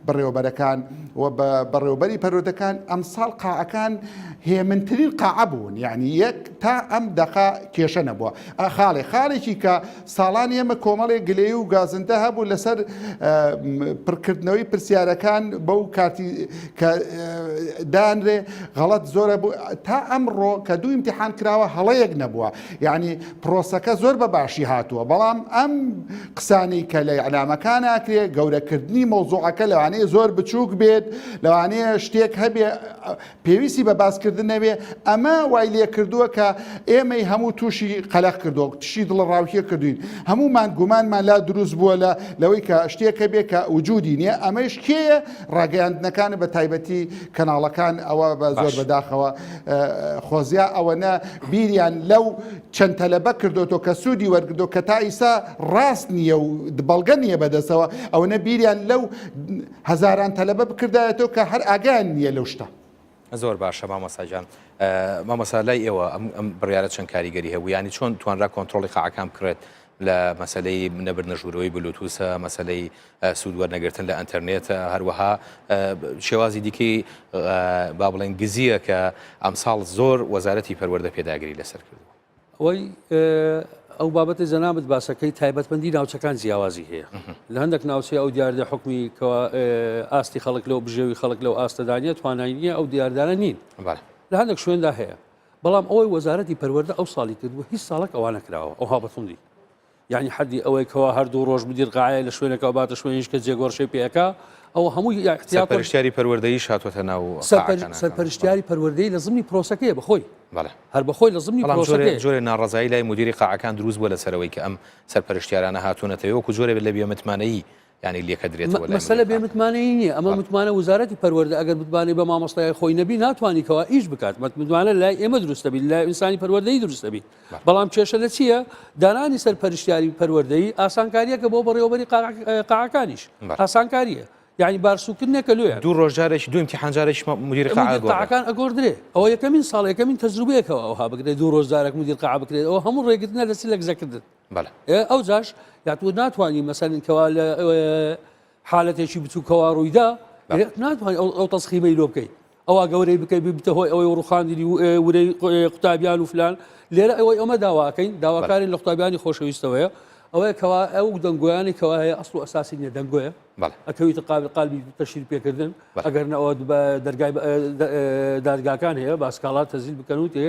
Speaker 4: بەڕێوەبەرەکان. و بە بەڕێوبەری پەروەردەکان ئەمساڵ قاعەکان هێمنترین قاعە بوون یعنی یەک تا ئەم دەقە کێشە نەبووە خاڵێ خاڵێکی کە ساڵانی ئێمە کۆمەڵێک گلەیی و گازندە هەبوو لەسەر پڕکردنەوەی پرسیارەکان بەو کارتی کە دانرێ غەڵەت زۆرە بوو تا ئەمڕۆ کە دوو ئیمتیحان کراوە هەڵەیەک نەبووە یعنی پرۆسەکە زۆر بە باشی هاتووە بەڵام ئەم قسانەی کە لە ئیعلامەکان ئاکرێ گەورەکردنی مەوزوعەکە لەوانەیە زۆر بچووک بێت لەوانەیە شتێک هەبێ پێویستی بە باسکردن نەبێ، ئەمە وای لێکردووە کە ئێمەی هەموو تووشی قەلەق کردووە، تووشی دڵەڕاوکێ کردووین، هەموومان گومانمان لا دروست بووە لە لەوەی کە شتێک هەبێ کە وجودی نییە، ئەمەیش کێیە؟ ڕاگەیاندنەکانە بە تایبەتی کەناڵەکان، ئەوە بە زۆر
Speaker 1: باش.
Speaker 4: بەداخەوە خۆزیا ئەوەنە بیریان لەو چەند تەلەبە کردۆتەوە کە سوودی وەرگرتووە کە تا ئیستا ڕاست نییە و بەڵگە نییە بەدەستەوە، ئەوەنە بیریان لەو هەزاران تەلەبە بکردایەتەوە کە هەر ئاگایان نییە لەو شتە.
Speaker 1: زۆر باشە مامۆستا گیان. مامۆستا لای ئێوە ئەم ئەم بڕیارە چەند کاریگەری هەبوو یانی چۆن توانرا کۆنترۆڵی قاعەکان بکرێت لە مەسەلەی نەبردنە ژوورەوەی بلوتوسە مەسەلەی سوود وەرنەگرتن لە ئەنتەرنێتە هەروەها شێوازی دیکەی با بڵێن گزیە کە ئەمساڵ زۆر وەزارەتی پەروەردە پێداگری لەسەر کردووە.
Speaker 3: ئەوەی ئەو بابەتی جەنابت باسەکەی تایبەتمەندی ناوچەکان جیاوازی هەیە لە هەندێک ناوچەی ئەو دیاردە حکومی کەوا ئاستی خەڵک لەو بژێوی خەڵک لەو ئاستەدانە توانای نییە ئەو دیاردانە نین لە هەندێک شوێندا هەیە بەڵام ئەوەی وەزارەتی پەروەردە ئەو ساڵی کردووە هیچ ساڵک ئەوانە کراوە ئەو هابەتوندی یانی حەدی ئەوەی کەوا هەر دوو ڕۆژ مدیر قاعەیە لە شوێنێکەوە باتە شوێنیش کە جێگۆڕشەی پێ ئەکا ئەوە هەمووی احتیاط
Speaker 1: سەرپەرشتیاری پەروەردەییش هاتووەتە ناو قاعەکانەکە.
Speaker 3: سەرپەرشتیاری پەروەردەیی لە زمنی پرۆسەکەیە بەخۆی
Speaker 1: بەڵێ.
Speaker 3: هەر بەخۆی لە زمنی
Speaker 1: بەڵام جۆرێ
Speaker 3: پرۆسەکەیە.
Speaker 1: جۆرێ ناڕەزایی لای مدیری قاعەکان دروست بووە لەسەر ئەوەی کە ئەم سەرپەرشتیارانە هاتوونەتەوە وەکو جۆرێ لە بێمتمانەیی یانی لێکەدرێتەوە لای
Speaker 3: مەسەلە
Speaker 1: مدیر
Speaker 3: بێ
Speaker 1: قاعەکان.
Speaker 3: متمانەیی نییە ئەمە
Speaker 1: بەڵێ.
Speaker 3: متمانە وزارەتی پەروەردە ئەگەر متمانەی بە مامۆستای خۆی نەبی ناتوانی کەوا ئیش بکات متمانە لای ئێمە دروست دەبی لای ئینسانی پەروەردەیی دروست دەبی بەڵام کێشە لە چییە؟ دانانی سەرپەرشتیاری پەروەردەیی ئاسانکارییەکە بۆ بەڕێوەبەری قاعەکانیش ئاسانکارییە یعنی بارسوکردنێکە لۆیان
Speaker 1: دوو ڕۆژ جارێکی دوو امتحان جارێکی مدیر قاعە گۆڕێ.
Speaker 3: قاعەکان ئەگۆڕدرێ ئەوە یەکەمین ساڵ یەکەمین تەجروبەیەکەوە ئەوها بکرێت دوو ڕۆژ جارێک مدیر قاعە بکرێت ئەوە هەموو ڕێگرتنە لە چ لە گزەکردن
Speaker 1: بەڵێ
Speaker 3: ئەو جاش یا تۆ ناتوانانی مەسەلەن کەوا لە حالەتێکی بچووکەوە ڕوویدا ناتوانانی ئەو تەسخیمەی لۆ بکەیت ئەوە گەورەی بکەی ببتە هۆی ئەوەی ڕوخاندنی ورەی قوتابیان و فلان لێرە ئەوەی ئەمە داواکەین داواکارین لە قوتابیانی خۆشەویستەوەیە ئەوەیە کەوا ئەو دەنگۆیانی کەوا هەیە ئەسڵ و ئەساسی نیە دەنگۆیە ئەکەویتە قابل قالبی تەشیر پێکردن ئەگەر نەوە بە دەرگای دادگاکان هەیە باسکاڵات تەزیل بکەن و تێ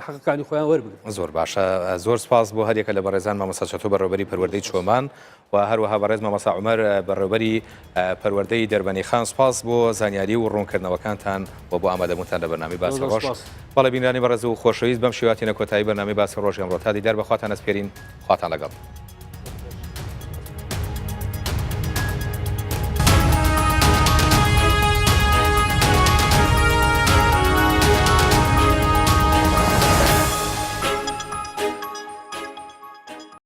Speaker 3: حەقەکانی خۆیان وەربگرن.
Speaker 1: زۆر باشە زۆر سپاس بۆ هەریەکە لە بەڕێزان مامۆستا چەتۆ بەڕێوەبەری پەروەردەی چۆمان و هەروەها بەڕێز مامۆستا عومەر بەڕێوەبەری پەروەردەی دەربەنی خان سپاس بۆ زانیاری و ڕوونکردنەوەکانتان و بۆ ئامادەبوونتان لە بەرنامەی باسی ڕۆژ بەڵێ بینرانی بەڕێز و خۆشەویست بەم شێواتینە کۆتایی بەرنامەی باسی ڕۆژی ئەمڕۆ تا دیدار بەخواتان ئەسپێرین خواتان لەگەڵ.